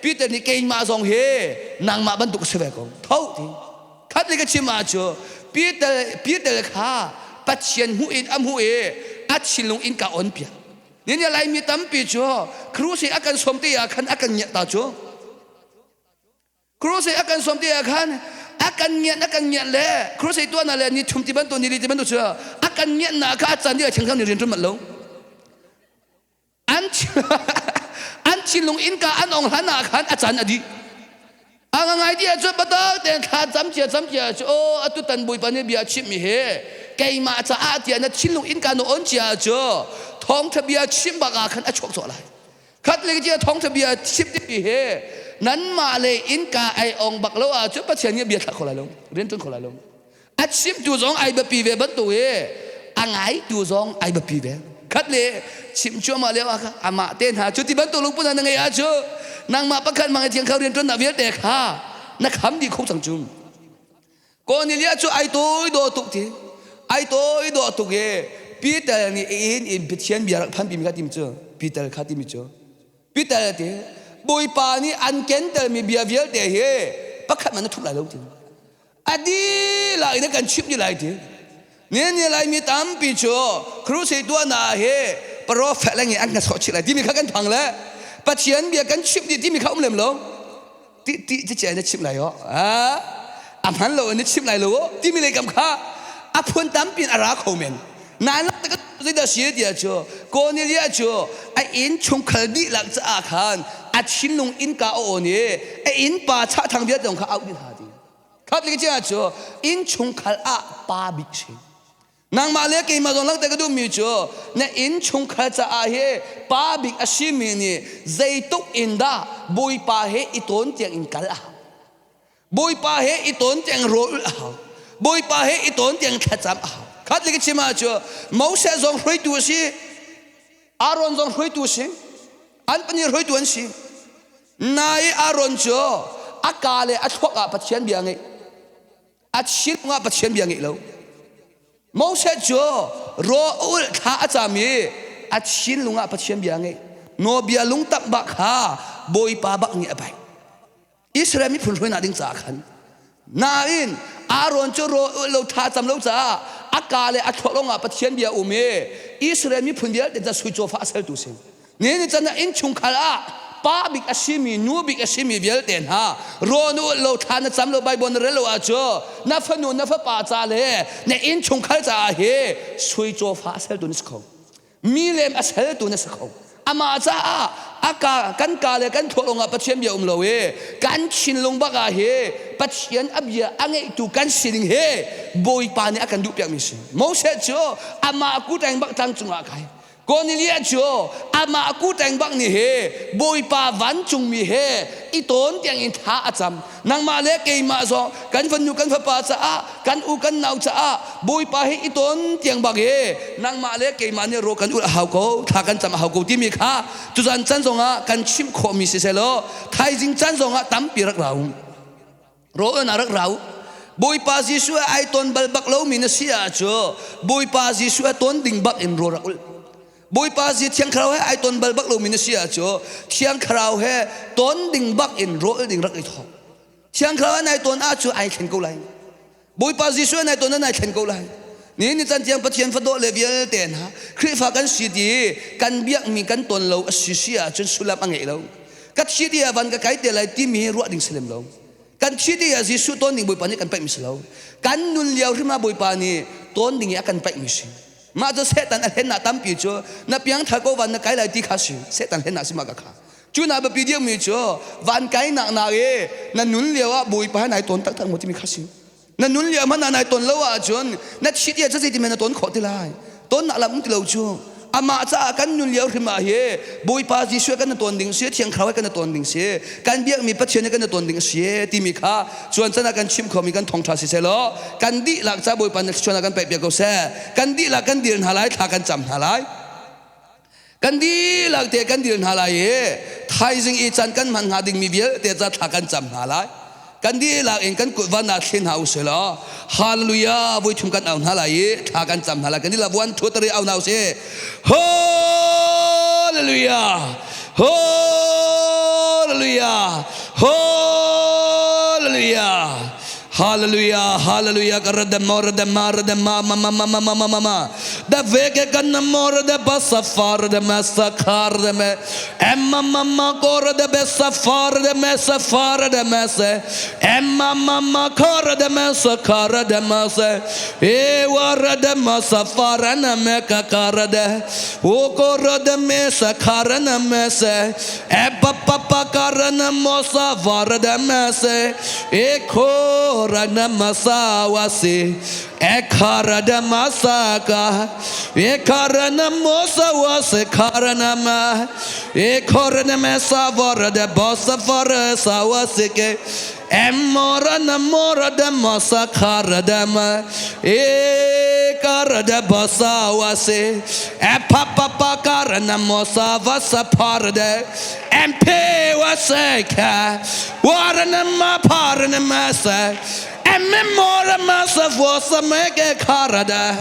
Peter nih keimah zong hi nangmah bantuk si ve ko. Tho ti. Khat le ka chim ah cu Peter Peter kha Pathian hmuh in a hmuh i a thinlung in ka on piak. Nihin Laimi tampi cu Kruse a kan sawm te ah khan a kan ngiat ta cu. Kruse a kan sawm te ah khan a kan ngiat a kan ngiat le Kruse tuan le ni thum ti bantuk ni li ti bantuk cu a kan ngiat na kha a can dih a cheng ni rian ṭuan mat lo. An an thinlung innka an ong hlan ah khan a can a dih. A ngai ti ahcun patak tein thla cam cia cam cia cu aw atu tan Bawipa nih bia chimh mi hi keimah caah tiah na thinlung innka na on cia cu thawngtha bia chim bak ah khan a chuak cawh lai. Khat le cia thawngtha bia chim timi hi nanmah le innka ai ong bak lo ahcun Pathian nih bia thlah kho lai lo rian ṭuan kho lai lo. A chimtu zong ai biapi ve bantuk i a ngaitu zong ai biapi ve. Khat le chim cuahmah lio ah kha amah te hna cu ti bantuk lungput na ngei ahcun nangmah pakhat mang i thiang kho rian ṭuannak vialte kha na kham dih kho cang cu. Cornelia cu ai tawi dawh tuk ti ai tawi dawh tuk i Peter nih inn in Pathian bia rak phan pimi kha timi cu Peter kha timi cu Peter ti Bawipa nih an kentermi bia vialte hi pakhat man na thup lai lo ti. A dihlak in kan chimh dih lai ti. Nihin ni Laimi tampi cu crusade tuahnak hi prophet le nge an kan sawh chih lai timi kha kan phang le Pathian bia kan chimh dih timi kha um lem lo. Ti ti ti na chimh lai o. A hman lo in na chimh lai lo timi lei kam kha a phun tampi in a ra kho men. Nain zeidah si tiah cu Cornelia cu a inn chungkhar dihlak caah khan a thinlung innka a awn i a innpa chahthang vialte kha auh dih hna ti. Khat le chia cu innchungkhar ah pa bik si. Nangmah le keimah zong langhter ka duhmi cu na innchungkhar caah hi pa bik a simi nih zeituk in dah Bawipa he i tawn tiang in kal a hau. Bawipa he i tawn tiang rawl ulh a hau. Bawipa he i tawn tiang thlacam a hau. Khat le ka chim ah cu Moses zong hruaitu a si. Aaron zong hruaitu a si. An pahnih hruaitu an si. Nai Aaron cu a ka le a thluak ah Pathian bia ngeih. A thinlung ah Pathian bia ngeih lo. Moses cu raw ulh thla a cam i a thinlung ah Pathian bia ngeih. Nawbia lungtak bak kha Bawipa bak nih a bai. Israel miphun hruainak ding caah khan nain Aaron cu raw lo tha cam lo caah a ka le a thluak lawngah Pathian bia um i Israel miphun vialte ca sui cawfa a sertu si ni ni can ah innchungkhar ah pa bik a simi nu bik a simi vialte hna rawn u lo thla na cam lo Bible na rel lo ah cu na fanu na fapa ca le na innchungkhar caah hi sui cawfa a sertu na si kho milem a seltu na si kho amah caah a ka kan ka le kan thluak lawngah Pathian bia um lo i kan thinlung bak ah hi Pathian a bia a ngeihtu kan sining hi Bawipa nih a kan duhpiakmi si Moses cu amah kuteng bak tlang cungah kai Cornelia cu amah kuteng bak nih hi Bawipa vancungmi he i tawn tiang in thla a cam nangmah le keimah zong kan fanu kan fapa caah kan u kan nau caah Bawipa hi i ton tiang bak hi nangmah le keimah nih ro kan ulh a hau ko thla kan cam a hau ko timi kha tuzan can zongah kan chimh khawhmi si selaw thaizing can zongah tampi rak rau ro na rak rau Bawipa Jesuh ai ton bal bak lomi na si ah cu Bawipa Jesuh a ton ding bak in ro rak ulh Bawipa zi Thiang Thlarau he ai ton bal bak lomi na si ah cu Thiang Thlarau he ton ding bak in rawl ding rak i thawk Thiang Thlarau nai ton ah cu ai thlen ko lai Bawipa Jesuh nai ton ah nai thlen ko lai. Ni ni can tiang Pathian fadawh le vialte hna Khrihfa kan si ti kan biakmi kan ton lo a si si ahcun sullam a ngei lo. Ka thi ti ah van ka kai te lai timi ruah ding si lem lo. Kan thi ti ah Jesuh ton ding Bawipa nih kan paihmi si lo. Kan nun lio hrim ah Bawipa nih ton ding i a kan paihmi si. Mah cu Satan a hlennak tampi cu na piangthar ko van na kai lai ti kha si. Satan hlennak si mah ka kha. Cu na biapi deuhmi cu van kainak nak i na nun lio ah Bawipa he nai tawn taktak maw timi kha si. Na nun lio hmanh ah nai ton lo ahcun na thih ti ah zeitin na ton khawh ti lai? Ton nak lam um ti lo cu. Amah caah kan nun lio hrim ah hi Bawipa Jesuh kan ton ding si, Thiang Thlarau kan ton ding si, kan biakmi Pathian kan ton ding si timi kha cuan can ah kan chim khomi kan thawngṭha si selaw kan dihlak ca Bawipa nih thluachuah kan pek piak ko seh. Kan dihlak kan dir hna lai, thla kan cam hna lai. Kan dihlak te kan dir hna lai i thaizing i can kan hman hnga dingmi vialte ca thla kan cam hna lai. Kan dihlak in kan kut van ah thlen hna usih law Hallelujah voi thum kan au hna lai i thla kan cam hna lai. Kan dihlak one two three au hna usih. Hallelujah! Hallelujah! Hallelujah! Hallelujah, hallelujah, karada morada marada ma ma ma ma ma ma ma ma ma. Da veke kanna morada basa farada masa karada me. Emma mama korada besa farada mesa farada mese. Emma mama karada mesa karada mase. E warada masa farana meka karada. O korada mesa karana mese. E papa pa karana mosa varada mese. E korana masa wasi. E karada masaka. E karana mosa wasi karana ma. E korana mesa varada basa farasa wasike. E morana morada masa karada ma. E karada basa wasi. E papa pa karana mosa vasa parada. MP waseka. Warana ma parana masa. Emme mora masa vosa mege karada.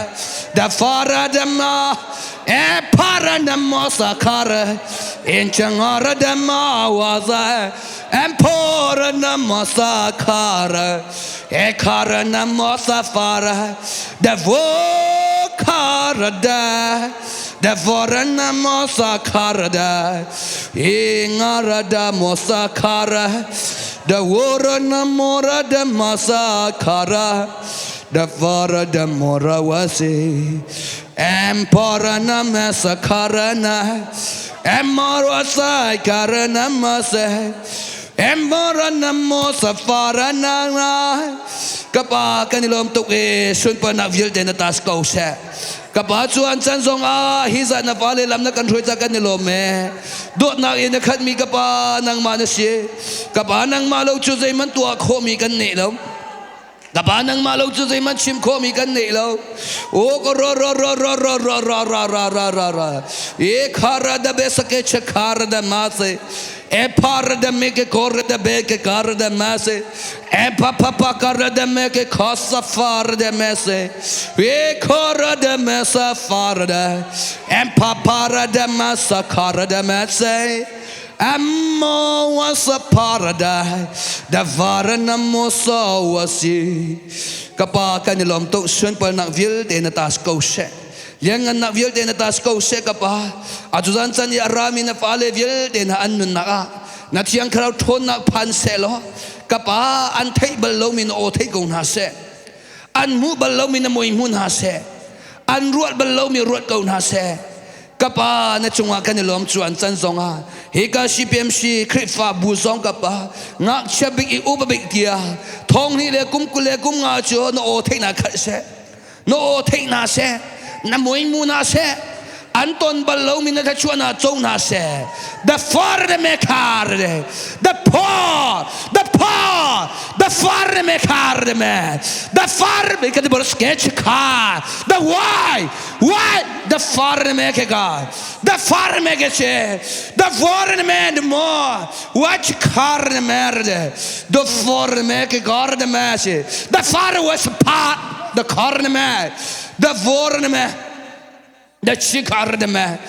Da farada ma. E parana mosa kara. Inchangara da ma waza. Empora na mosa kara. E kara na mosa fara. Da vo karada. Da vora na mosa karada. Ingara da mosa kara. Da wora na mora da masa kara. Da vara da mora wasi. Empora na mesa karana. Emora sai karana masa. Emora na mosa fara na na. Kapa kan ilom tuk e sun pa na vial te na tas ko se. Kapa chuan chan zong a hi za na pa le lam na kan hroi cha kan ilom me. Dot nak in na khat mi kapa nang ma na si. Kapa nang ma lo chu zei man tua kho mi kan ne lo. Kapa nang ma lo chu zei man chim kho mi kan ne lo. O ko ro ro ro ro ro ro ro ra ra ra ra ra. E khara da be sake che khara da ma se. E phar da me ke kor da be ke kar da ma se. E pa pa pa kar da me ke khasa far da me se. E khor da me sa far da. E pa pa da ma sa khar da me se. Ammo wasa parada da varana mosa wasi kapa kan ilom to sun pal nak vil te na tas ko se yang an nak vil te na tas ko se kapa atuzan chan ya rami na pale vil te na an nun na a na thiang khrau thon nak phan se lo kapa an thei bal lo min o thei ko na se an mu bal lo min na moi mun ha se an ruat bal lo mi ruat ko na se kapa na chungah kan i lawm cu an can zongah hika CPMC Khrihfa bu zong kapa ngakchia bik i upa bik tia thong ni le kum kul le kum nga cu na aw theih na khalh seh na aw theih na seh na mui mu na seh an ton bal lo mi na thlachuah na co na seh the far the me khar the poor the poor the far the me khar the me the far me ka the sketch kha the why Why? The foreign man God. The foreign man The foreign man more. What car merde? The foreign man God the mercy. The father was part the car man. The foreign man. The chikar the man.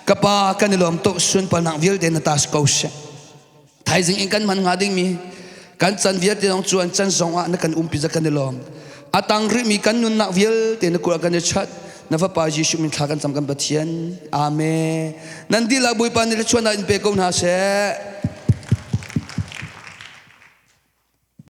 Kapa kanilom to sun pa nang vialte na tas ko siya. Thaizing in kan man nga ding mi kan chan vialte dong chuan chan zong ah na kan umpi za kan i lawm. Atang rih mi kan nunnak vialte na kut ah kan i chat. Na fapa Jesuh min thla kan cam kan Pathian. Amen. Nan dihlak Bawipa nih thluachuahnak in pe ko hna seh.